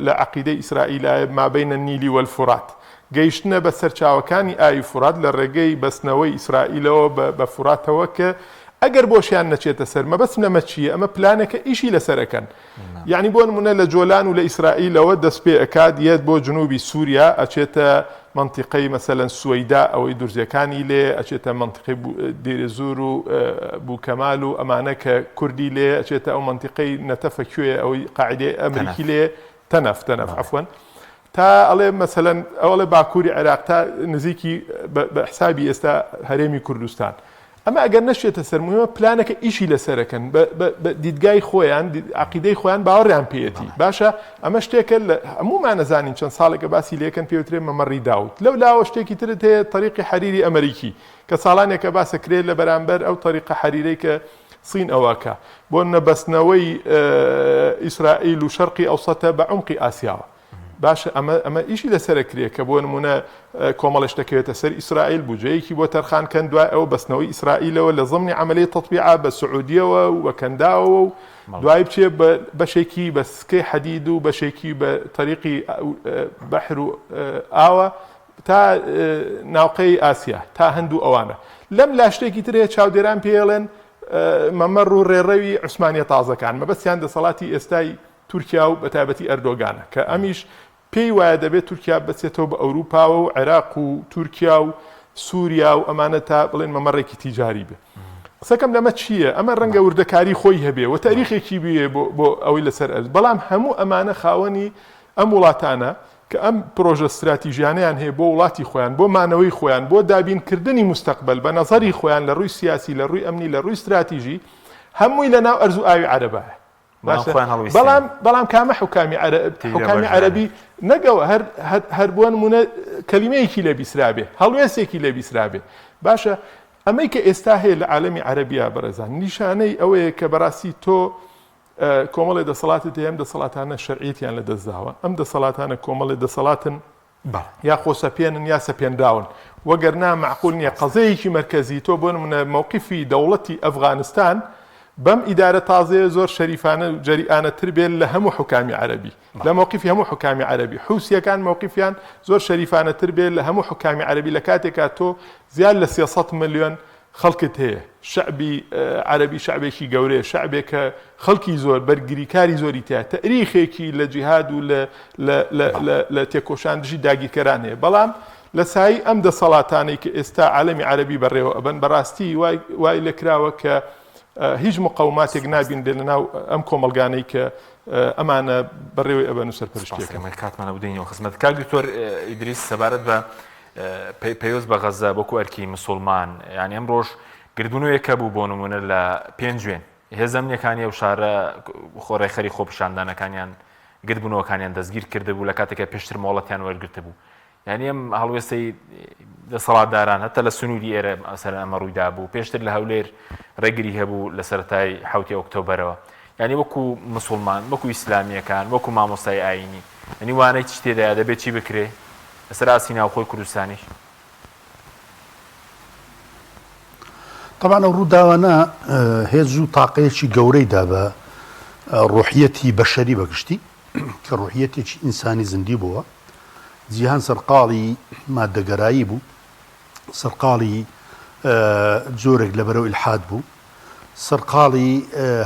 لە عەقیدەی ئیسرائیلایە ما بین النیل والفرات گەیشتنە بە سەرچاوەکانی ئاوی فورات لە ڕێگەی بەستنەوەی ئیسرائیلەوە بە فوراتەوە کە ئەگەر بۆشیان نەچێتە سەر مەبەستم لەمە چییە ئەمە پلانێکە ئیشی لەسەر ئەکەن یەعنی بۆ نمونە لە جۆلان و لە ئیسرائیلەوە دەست پێ ئەکات یەت بۆ جنوبی سوریا ئەچێتە مەنتیقەی مەسەلەن سوەیدا ئەوەی دورزیەکانی لێ ئەچێتە مەنتیقەی دێرەزور و بوکەمال و ئەمانە کە کوردی لێ ئەچێتە ئەو مەنتیقەی نەتەفە کوێ ئەوەی قاعدەی ئەمریکی لێ تەنەف تەنەف عەفوەن تا ئەڵێ مەسەلەن ئەوڵێ باکووری عێراق تا نزیکی بە حسابی ئێستا هەرێمی کوردستان ئەمە ئەگەر نەشێتە سەر مهمە پلانەکە ئیشی لەسەرەکەن بە دیدگای خۆیان عقیدەی خۆیان باوەڕیان پێیەتی باشە ئەمە شتێکە لە هەموومان نەزانین چەند ساڵێکە باسی لێکەن پێوترێ مەمەڕی داود لەو لاوە شتێکی ترت هەیە تەریقی حەریری ئەمریکی کە ساڵانێکە باسە کرێت لە بەرامبەر ئەو تەریقە حەریرەی کە سین ئەوەکە بۆ نەبەستنەوەی ئیسرائیل و شەرقی ئەوسەتە بە عمقی ئاسیاوە باشە ئەمە ئەمە ئیشی لەسەر کرێ کە بۆ نمونە کۆمەڵی شتەکەوێتە سەر ئیسرائیل بجەیەکی بۆ تەرخان کەن دوای ئەوە بەستنەوەی ئیسرائیلەوە لە زمنی عملی تەطبیعە بە سعودیەوە و بە کەنداوەوە و دوای بچێ بە بەشێکی بە سکەی حەدید و بەشێکی بە تەریقی بەحر و ئاوە تا ناوقەی ئاسیا تا هەند و ئەوانە لەم لا شتێکی تر هەیە چاودێران پێڵێن مەمەڕ و ڕێڕەوی عوسمانیە تازەکان مەبەستیان دەسەڵاتی ئێستای تورکیا و بەتایبەتی ئەردۆگانە کە ئەمیش پێی وایە دەبێت تورکیا بچێتەوە بە ئەوروپاوە و عێراق و تورکیا و سووریا و ئەمانە تا بڵێن مەمەڕێکی تیجاری بێ. قسەکەم لەمە چییە؟ ئەمە ڕەنگە وردەکاری خۆی هەبێ و تاریخێکی بێ بۆ ئەوەی لەسەر ئەرز، بەڵام هەموو ئەمانە خاوەنی ئەم وڵاتانە کە ئەم پرۆژە ستراتیژیانەیان هەیە بۆ وڵاتی خۆیان، بۆ مانەوەی خۆیان، بۆ دابینکردنی موستەقبەل بە نەزەری خۆیان لە ڕووی سیاسی، لە ڕووی ئەمنی، لە ڕووی ستراتیژی، هەمووی لە ناو ئەرز و ئاوی عەرەبایە. بەڵام باشە خۆیان هەڵویستیان بەڵام بەڵام کامە حوکامی عەرەب تێیدا حوکامی بەشدارن. عەرەبی نەک ئەوە هەر هەر هەر بۆ نموونە کەلیمەیەکی لێ بیسرابێ هەڵوێستێکی لێ بیسرابێ باشە ئەمەی کە ئێستا هەیە لە عالەمی عەرەبیا بەڕێزان نیشانەی ئەوەیە کە بەڕاستی تۆ کۆمەڵێ دەسەڵاتت هەیە ئەم دەسەڵاتانە شەرعیەتیان لە دەست داوە ئەم دەسەڵاتانە کۆمەڵێ دەسەڵاتن یا خۆسەپێنن یا سەپێنراون وەگەرنا مەعقول نیە قەزەیەکی مەرکەزی تۆ بۆ نمونە مەوقیفی دەوڵەتی ئەفغانستان بەم ئیدارە تازەیە زۆر شەریفانە و جەریئانە تر بێت لە هەموو حوکامی عەرەبی لە مەوقیفی هەموو حوکامی عەرەبی حوسیەکان مەوقیفیان زۆر شەریفانە تر بێت لە هەموو حوکامی عەرەبی لە کاتێکا تۆ زیاد لە 300 ملیۆن خەڵکت هەیە، شەعبی عەرەبی شەعبێکی گەورەیە، شەعبێکە خەڵکی زۆر، بەرگریکاری زۆری تیایە، تەئریخێکی لە جیهاد و لە لە لە لە لە تێکۆشان دژی داگیرکەران هەیە، بەڵام لە سایەی ئەم دەسەڵاتانەی کە ئێستا عالەمی عەرەبی بەڕێوە ئەبەن، بەڕاستی وای وای لێکراوە کە هیچ مقەوماتێک نابینرێت لەناو ئەم کۆمەڵگانەی کە ئەمانە بەڕێوەی ئەبەن و سەرپەرشتی ئەکەن. سپاس کاتمان هەبوو دێینەوە خزمەت کاک دکتۆر ئیدریس سەبارەت بە پەیوەست بە غەزە وەکو ئەرکی مسوڵمان یانی ئەمڕۆش گردبوونەوەیەک هەبوو بۆ نمونە لە پێنجوێن هێزە ئەمنیەکانی ئەو شارە خۆ ڕێکخەری خۆپیشاندانەکانیان گردبوونەوەکانیان دەستگیر کردبوو لە کاتێکە پێشتر مۆڵەتیان وەرگرتبوو یعنی ئەم هەڵوێستەی دەسەڵاتداران هەتا لە سنووری ئێرە ئەسەر ئەمە ڕوویدا بوو پێشتر لە هەولێر ڕێگری هەبوو لە سەرەتای حوتی ئۆکتۆبەرەوە یعنی وەکو مسلمان وەکو ئیسلامیەکان وەکو مامۆستای ئاینی یعنی وانەی چی تێدایە دەبێت چی بکرێ لەسەر ئاستی ناوخۆی کوردستانیش؟ تەبعەن ئەو ڕووداوانە هێز و تاقەیەکی گەورەی دا بە ڕۆحیەتی بەشەری بە گشتی کە ڕۆحیەتێکی ئینسانی زیندی بووە جیهان سەرقاڵی مادەگەرایی بوو سەرقاڵی جۆرێک لە بەرەو ئیلحاد بوو سەرقاڵی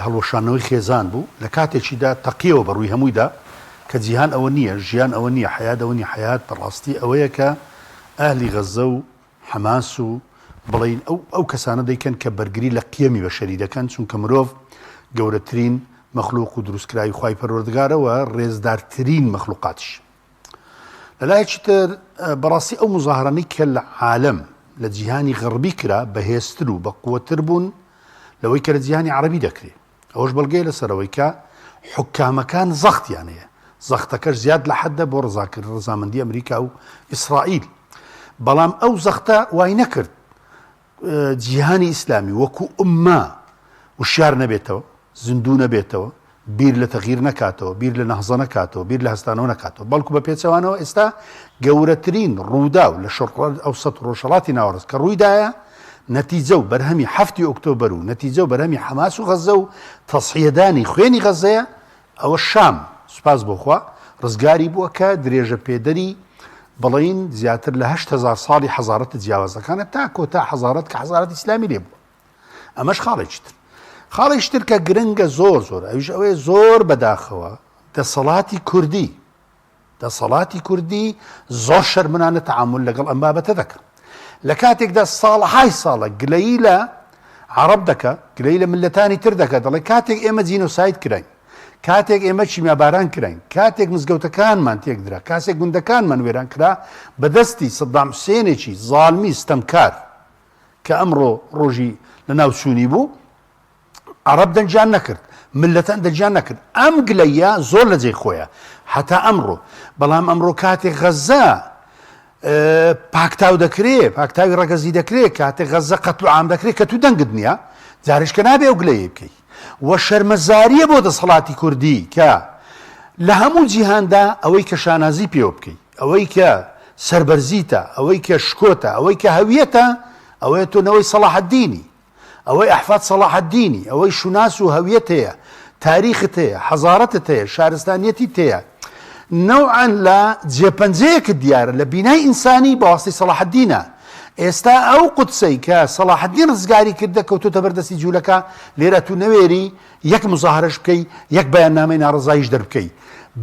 هەڵوەشاندنەوەی خێزان بوو، لە کاتێکیدا تەقیەوە بە ڕووی هەموویدا کە جیهان ئەوە نییە، ژیان ئەوە نییە، حەیات ئەوە نییە، حەیات بە ڕاستی ئەوەیە کە ئەهلی غەززە و حەماس و بڵێین ئەو ئەو کەسانە دەیکەن کە بەرگری لە قیەمی بەشەری دەکەن، چونکە مرۆڤ گەورەترین مەخلوق و دروستکراوی خوای پەروەردگارە و ڕێزدارترین مەخلوقاتیش. لە لایەکی تر بەڕاستی ئەو موزاهەرانەی کە لە عالەم لە جیهانی غەڕبی کرا بەهێزتر و بەقوەتر بوون لەوەی کە لە جیهانی عەڕەبی دەکرێ ئەوەش بەڵگەیە لەسەر ئەوەی کە حوکامەکان زەختیان هەیە زەختەکەش زیاد لە حەدە بۆ ڕزاکرد ڕزامەندی ئەمریکا و ئیسرائیل بەڵام ئەو زەختە وای نەکرد. جیهانی ئیسلامی وەکو ئوممە وشیار نەبێتەوە، زیندوو نەبێتەوە، بیر لە تەغییر نەکاتەوە، بیر لە نەهزە نەکاتەوە، بیر لە هەستانەوە نەکاتەوە، بەڵکو بە پێچەوانەوە ئێستا گەورەترین ڕووداو لە شەرق ئەوسەت و ڕۆژهەڵاتی ناوەڕاست کە ڕوویدایە نەتیجە و بەرهەمی حەفتی ئۆکتۆبەر و نەتیجە و بەرهەمی حەماس و غەززە و تەزحیەدانی خوێنی غەززەیە، ئەوە شام سوپاس بۆ خوا ڕزگاری بووە کە درێژە پێدەری بڵێین زیاتر لە 8000 ساڵی حەزارەتە جیاوازەکانە تا کۆتا حەزارەت کە حەزارەت ئیسلامی لێ بووە. ئەمەش خاڵێکی تر. خاڵێکی تر کە گرنگە زۆر زۆر ئەویش ئەوەیە زۆر بەداخەوە دەسەڵاتی کوردی دەسەڵاتی کوردی زۆر شەرمنانە تەعامول لەگەڵ ئەم بابەتە دەکا. لە کاتێکدا ساڵەهای ساڵە گلەیی لە عەڕەب دەکا، گلەیی لە میللەتانی تر دەکا، دەڵێ کاتێک ئێمە جینۆساید کراین، کاتێک ئێمە کیمیاباران کراین، کاتێک مزگەوتەکانمان تێکدرا، کاسێک گوندەکانمان وێران کرا بە دەستی سەدام حوسێنێکی زاڵمی ستەمکار کە ئەمڕۆ ڕۆژی لەناوچوونی بوو، عەڕەب دەنگیان نەکرد، مللەتان دەنگیان نەکرد، ئەم گلەییە زۆر لە جێی خۆیە هەتا ئەمڕۆ، بەڵام ئەمڕۆ کاتێک غەززە پاکتاو دەکرێ، پاکتاوی ڕەگەزی دەکرێ، کاتێک غەززە قەتل و عام دەکرێ کە تو دەنگت نییە، جارێش کە نابێ ئەو گلەیی بکەی و شەرمەزارییە بۆ دەسەڵاتی کوردی کە لە هەموو جیهاندا ئەوەی کە شانازی پێوە بکەی، ئەوەی کە سەربەرزیتە، ئەوەی کە شکۆتە، ئەوەی کە هەویەتە، ئەوەیە تۆ نەوەی سەڵاحەدینی. ئەوەی ئەحفاد سەڵاحەدینی، ئەوەی شوناس و هەویەت هەیە، تاریخت هەیە، حەزارەتت هەیە، شارستانیەتیت هەیە، نەوعەن لە جێپەنجەیەکت دیارە لە بینای ئینسانی بە واسطەی سەڵاحەدینە. ئێستا ئەو قودسەی کە سەڵاحەدین ڕزگاری کردە کەوتۆتە بەر دەستی جوولەکە، لێرە ئەتوو نەوێری یەک موزاهەرەش بکەی، یەک بەیاننامەی ناڕەزاییش دەربکەی.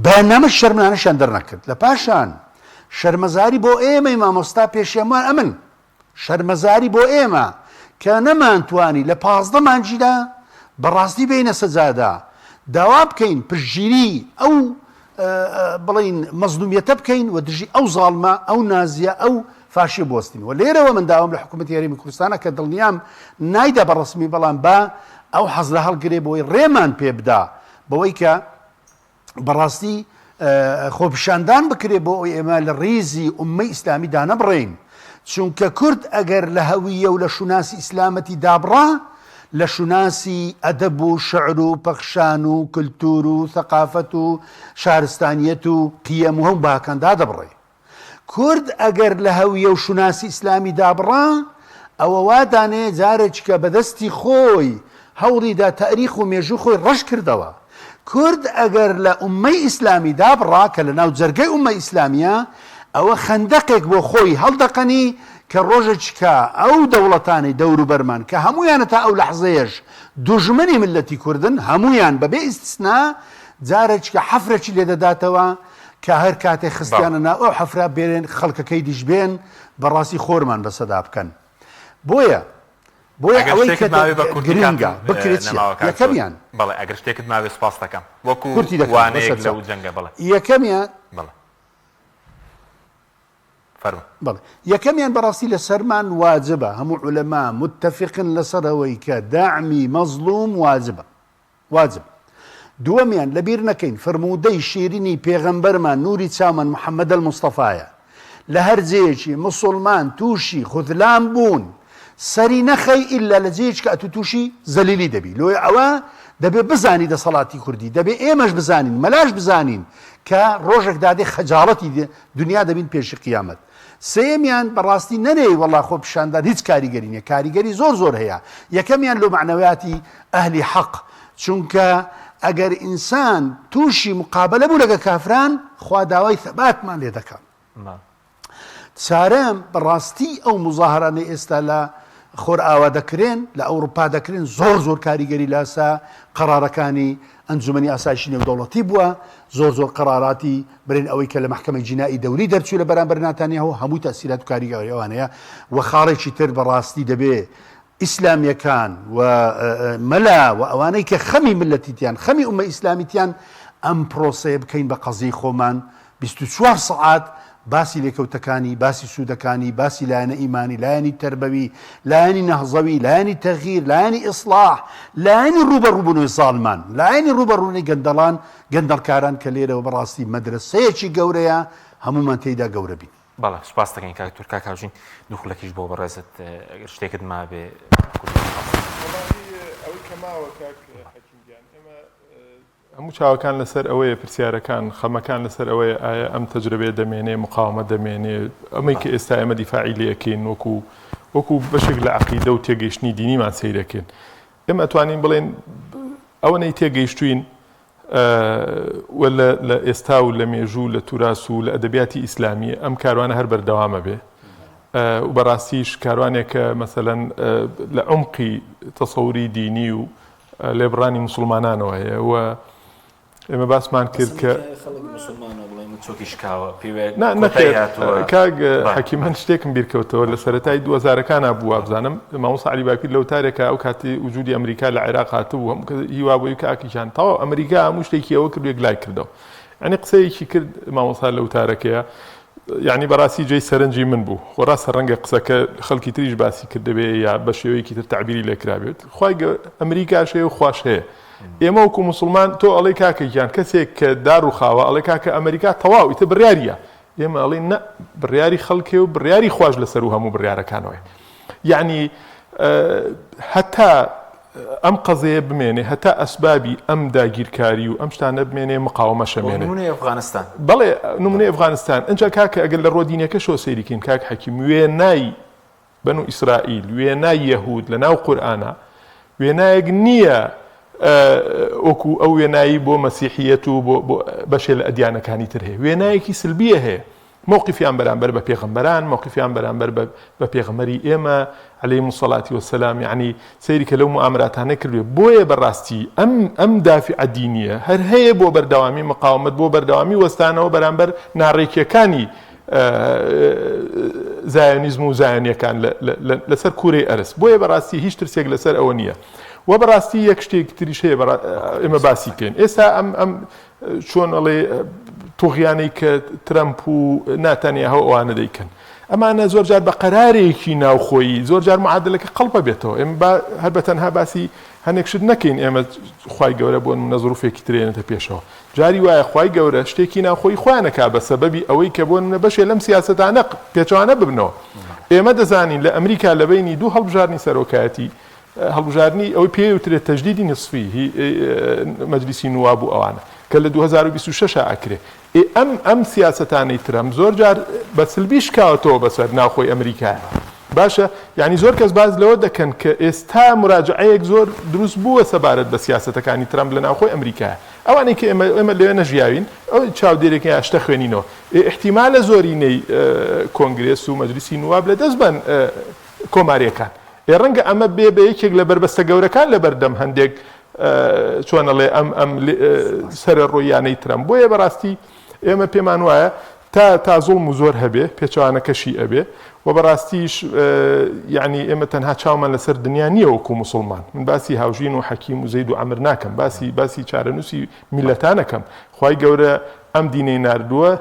بەیاننامەی شەرمنانەشیان دەرنەکرد. لە پاشان شەرمەزاری بۆ ئێمەی مامۆستا پێشێمان ئەمن شەرمەزاری بۆ ئێمە کە نەمانتوانی لە 15 مانگیدا بەڕاستی بێینە سەجادە داوا بکەین پشتگیری ئەو بڵین مەزلومیەتە بکەین و دژی ئەو زاڵمە ئەو نازیە ئەو فاشیە بوەستین و لێرەوە من داوام لە حکوومەتی هەرێمی کوردستانە کە دڵنیام نایدا بە ڕەسمی بەڵام با ئەو حەزرە هەڵگرێ بۆی ڕێمان پێ بدا بەوەی کە بەڕاستی خۆپیشاندان بکرێ بۆ ئەوەی ئێمە لە ڕیزی ئوممەی ئیسلامی دانەبڕێین چونکە کورد ئەگەر لە هەویە و لە شوناسی ئیسلامەتی دابڕا لە شوناسی ئەدەب و شعر و پەخشان و کلتور و ثەقافەت و شارستانیەت و قیەم و هەموو بەهاکان دادەبڕێ. کورد ئەگەر لە هەویە و شوناسی ئیسلامی دابڕا، ئەوە وا دانەیە جارێکیکە بە دەستی خۆی هەوڵی دا تاریخ و مێژوو خۆی ڕەش کردەوە. کورد ئەگەر لە ئوممەی ئیسلامی دابڕا کە لە ناو جەرگەی ئوممەی ئیسلامییە، ئەوە خەندەقێک بۆ خۆی هەڵدەقەنی کە ڕۆژێکیکە ئەو دەوڵەتانەی دەوروبەرمان کە هەموویان تا ئەو لەحزەیەش دوژمنی میللەتی کوردن هەموویان بە بێ ئیستسنا جارێکیکە حەفرێکی لێدەداتەوە کە هەر کاتێ خستیانە ناو ئەو حەفرە بێن خەڵکەکەی دیش بێن بەڕاستی خۆرمان بەسەدا بکەن بۆیە بۆیە ئەگەر ئەوەی شتێکت کە ماوێ بە کورتی گرنگە کاتم بکرێت چیە نەماوە کاک سۆر یەکەمیان بەڵێ ئەگەر شتێکت ماوێ سوپاست دەکەم وەکو کورتی دەکەم وانەیەک بەسەر لەو چاو جەنگە بەڵێ یەکەمیان بەڵێ فەرموو. بەڵێ یەکەمیان بەڕاستی لەسەرمان واجبە هەموو عولەما متفقن لەسەر ئەوەی کە دەعمی مەزڵوم واجبە واجب. دووەمیان، لەبیر نەکەین فەرموودەی شیرینی پێغەمبەرمان نوری چاومان محمد المصطفی-یە، لە هەر جێیەکی موسوڵمان تووشی خذلان بوون سەری نەخەی ئیلا لە جێیەکی کە ئەتوو تووشی زەلیلی دەبی لۆیە ئەوە دەبێ بزانی دەسەڵاتی کوردی دەبێ ئێمەش بزانین مەلاش بزانین کە ڕۆژێک دادێ خەجاڵەتی دنیا دەبین پێشی قیامەت. سێیەمیان بەڕاستی نەرێی وەڵا خۆپیشاندان هیچ کاریگەری نیە کاریگەری زۆر زۆر هەیە یەکەمیان لۆ مەعنەویاتی ئەهلی حەق چونکە ئەگەر ئینسان توشی مقابەلە بوو لەگە کافران خوا داوای ثەباتمان لێ دەکا چارەم بەڕاستی ئەو مزاهرانەی ئێستا لە خۆرئاوا دەکرێن لە ئەوروپا دەکرێن زۆر زۆر کاریگەری لاسا قەرارەکانی ئەنجومەنی ئاسایشی نێودەوڵەتی بووە، زۆر زۆر قەراراتی برێن ئەوەی کە لە مەحکەمەی جینائی دەولی دەرچوو لە بەرامبەر ناتانیاهۆ هەمووی تەئسیرات و کاریگەری ئەوانەیە و خاڵێکی تر بە ڕاستی دەبێ ئیسلامیەکان و مەلا و ئەوانەی کە خەمی ملەتیتیان خەمی ئومە ئیسلامیتیان ئەم پرۆسەیە بکەین بە قەزیەی خۆمان 24 سەعات باسی لێکەوتەکانی، باسی سوودەکانی، باسی لایەنە ئیمانی، لایەنی تەربەوی، لایەنی نەهزەوی، لایەنی تەغییر، لایەنی ئیسڵاح، لایەنی ڕووبەڕووبوونەوەی زاڵمان، لایەنی ڕووبەڕوونەی گەندەڵان، گەندەڵکاران کە لێرەوە بەڕاستی مەدرەسەیەکی گەورەیە هەموومان تێیدا گەورە بین. بەڵێ سوپاست دەکەین کاک تورک. کاک هاوژین دوو خولەکیش بۆ بەڕێزت ئەگەر شتێکت مابێ کوردی سوپاس. وەڵاهی ئەوەی کە ماوە کاک حەکیم گیان ئێمە هەموو چاوەکان لەسەر ئەوەیە پرسیارەکان خەمەکان لەسەر ئەوەیە ئایا ئەم تەجرەبەیە دەمێنێ مقاومە دەمێنێ ئەمەی کە ئێستا ئێمە دیفاعی لێ ئەکەین وەکو وەکو بەشێک لە عەقیدە و تێگەیشتنی دینیمان سەیرەکەین ئێمە ئەتوانین بڵێن ئەوەنەی تێگەیشتوین و لە ئێستا و لە مێژوو لە توراس و لە ئەدەبیاتی ئیسلامی ئەم کاروانە هەر بەردەوامە بێ و بەڕاستیش کاروانێکە مەسەلەن لە عمقی تەسەوری دینی و لێبڕانی موسڵمانانەوە هەیە و ئێمە باسمان کرد کە چۆکی شکاوە نەخێر کاک حەکیم من شتێکم بیرکەوتەوە لە سەرەتای دووەزارەکانا بوو وابزانم مامۆستا عەلی باپیر لە وتارێکا ئەو کاتی وجودی ئەمریکا لە عێراق هاتبوو هەموو کەس هیوا بووی کاکی گیان تەواو ئەمریکا هەموو شتێکی ئەوە کرد یەکلای کردەوە یعنی قسەیەکی کرد مامۆستا لە وتارەکەیە یعنی بەڕاستی جێی سەرنجی من بوو خۆ ڕاستە ڕەنگە قسەکە خەڵکی تریش باسی کردبێ یا بە شێوەیەکی تر تعبیری لێکرابێت خوای ئەمریکاش هەیە و خواش هەیە ئێمە وەکو موسڵمان تۆ ئەڵێی کاکە گیان کەسێک کە داڕوخاوە ئەڵێ کاکە ئەمریکا تەواو ئیتر بڕیاریە ئێمە ئەڵێین نە بڕیاری خەڵکێ و بڕیاری خواش لەسەرو هەموو بڕیارەکانەوەیە یعنی هەتا ئەم قەزەیە بمێنێ هەتا ئەسبابی ئەم داگیرکاری و ئەم شتانە بمێنێ مقاومەشە مێنێ نمونەی ئەفغانستان بەڵێ نمونەی ئەفغانستان ئینجا کاکە ئەگەر لە ڕۆدینەکەشەوە سەیریکەین کاک حەکیم وێنای بەنو ئیسرائیل، وێنای یەهود لە ناو قورئانا وێنایەک نییە وەکو ئەو وێنایی بۆ مەسیحیەت و بۆ بەشێ لە ئەدیانەکانی تر هەیە، وێنایەکی سلبیە هەیە. مەوقفیان بەرامبەر بە پێغەمبەران، مەوقفیان بەرامبەر بە پێغەمبەری ئێمە عەلەیهیم الصلوة والسلام، یەعنی سەیری کە لەو موئامەراتانە کردوێ. بۆیە بەڕاستی ئەم ئەم دافعە دینیە هەر هەیە بۆ بەردەوامی مقاومەت، بۆ بەردەوامی وەستانەوە بەرامبەر ناڕێکیەکانی زایۆنیزم و زایۆنیەکان لەسەر کورەی ئەرز. بۆیە بەڕاستی هیچ ترسێک لەسەر ئەوە نییە. وە بەڕاستی یەک شتێکی تریش هەیە ئێمە باسی بکەین. ئێستا ئەم ئەم چۆن ئەڵێ توغیانەی کە ترەمپ و ناتانیاهۆ ئەوانە دەیکەن. ئەمانە زۆر جار بە قەرارێکی ناوخۆیی زۆر جار معادلەکە قەڵپە بێتەوە. ئێمە با هەر بە تەنها باسی هەنێک شت نەکەین ئێمە خوای گەورە بۆ نمونە زروفێکی ترێنێتە پێشەوە. جاری وایە خوای گەورە شتێکی ناوخۆیی خۆیان ئەکا بە سەبەبی ئەوەی کە بۆ نمونە بەشێ لەم سیاسەتانە پێچەوانە ببنەوە. ئێمە دەزانین لە ئەمریکا لە بەینی دوو هەڵبژاردنی سەرۆکایەتی هەڵبژاردنی ئەوەی پێی وترێت تەجدیدی نصفی هی مەجلیسی نواب و ئەوانە کە لە 2026 ئەکرێ ئێ ئەم ئەم سیاسەتانەی ترەمپ زۆر جار بە سلبی شکاوەتەوە بەسەر ناوخۆی ئەمریکایە. باشە یانی زۆر کەس باس لەوە دەکەن کە ئێستا موراجەعەیەک زۆر دروست بووە سەبارەت بە سیاسەتەکانی ترەمپ لە ناوخۆی ئەمریکایە. ئەوانەی کە ئێمە ئێمە لەوێ نەژیاوین ئەو چاودێرێکە یا شتە خوێنینەوە ئێ ئیحتیمالە زۆرینەی کۆنگرێس و مەجلیسی نواب لە دەست بەن کۆماریەکان. ئێ ڕەنگە ئەمە بێ بە یەکێک لە بەربەستە گەورەکان لە بەردەم هەندێک چۆن ئەڵێ ئەم ئەم سەرەڕۆییانەی ترەمپ. بۆیە بەڕاستی ئێمە پێمان وایە تا تا زوڵم و زۆر هەبێ پێچەوانەکەشی ئەبێ و بەڕاستیش یعنی ئێمە تەنها چاومان لەسەر دنیا نییە وەکو موسڵمان من باسی هاوژین و حەکیم و زەید و عەمر ناکەم باسی باسی چارەنووسی میللەتانەکەم خوای گەورە ئەم دینەی ناردووە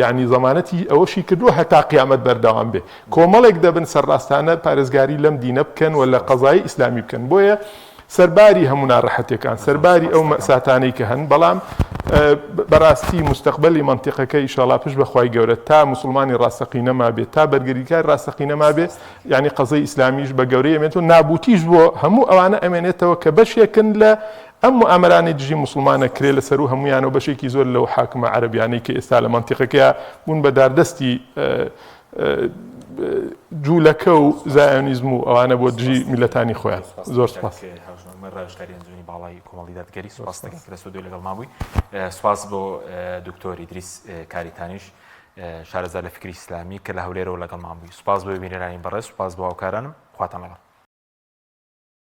یعنی زەمانەتی ئەوەشی کردووە هەتا قیامەت بەردەوام بێ کۆمەڵێک دەبن سەرڕاستانە پارێزگاری لەم دینە بکەن و لە قەزای ئیسلامی بکەن بۆیە سەرباری هەموو ناڕەحەتیەکان، سەرباری ئەو مەئساتانەی کە هەن، بەڵام بەڕاستی موستەقبەلی مەنتیقەکە ئیشاڵا پشت بە خوای گەورە تا موسڵمانی ڕاستەقینە مابێ، تا بەرگریکاری ڕاستەقینە مابێ، یانی قەزەی ئیسلامیش بە گەورەی ئەمێنێتەوە، نابوتیش بۆ هەموو ئەوانە ئەمێنێتەوە کە بەشێکن لە ئەم موئامەرانەی دژی موسڵمان ئەکرێ لە سەروو هەموویانەوە بەشێکی زۆر لەو حاکمە عەرەبیانەی کە ئێستا لە مەنتیقەکەیا بوون بە داردەستی جوولەکە و زایۆنیزم و ئەوانە بۆ دژی میللەتانی خۆیان. زۆر سوپاس. ڕاوێژکاری ئەنجومەنی باڵای کۆمەڵی دادگەری سوپاس دەکەین کە لە ستۆدیۆ لەگەڵمان بووی. سوپاس بۆ دکتۆر ئیدریس کاریتانیش شارەزا لە فکری ئیسلامی کە لە هەولێرەوە لەگەڵمان بووی. سوپاس بۆ بینەرانی بەڕێز، سوپاس بۆ هاوکارانم. خواتان لەگەڵ.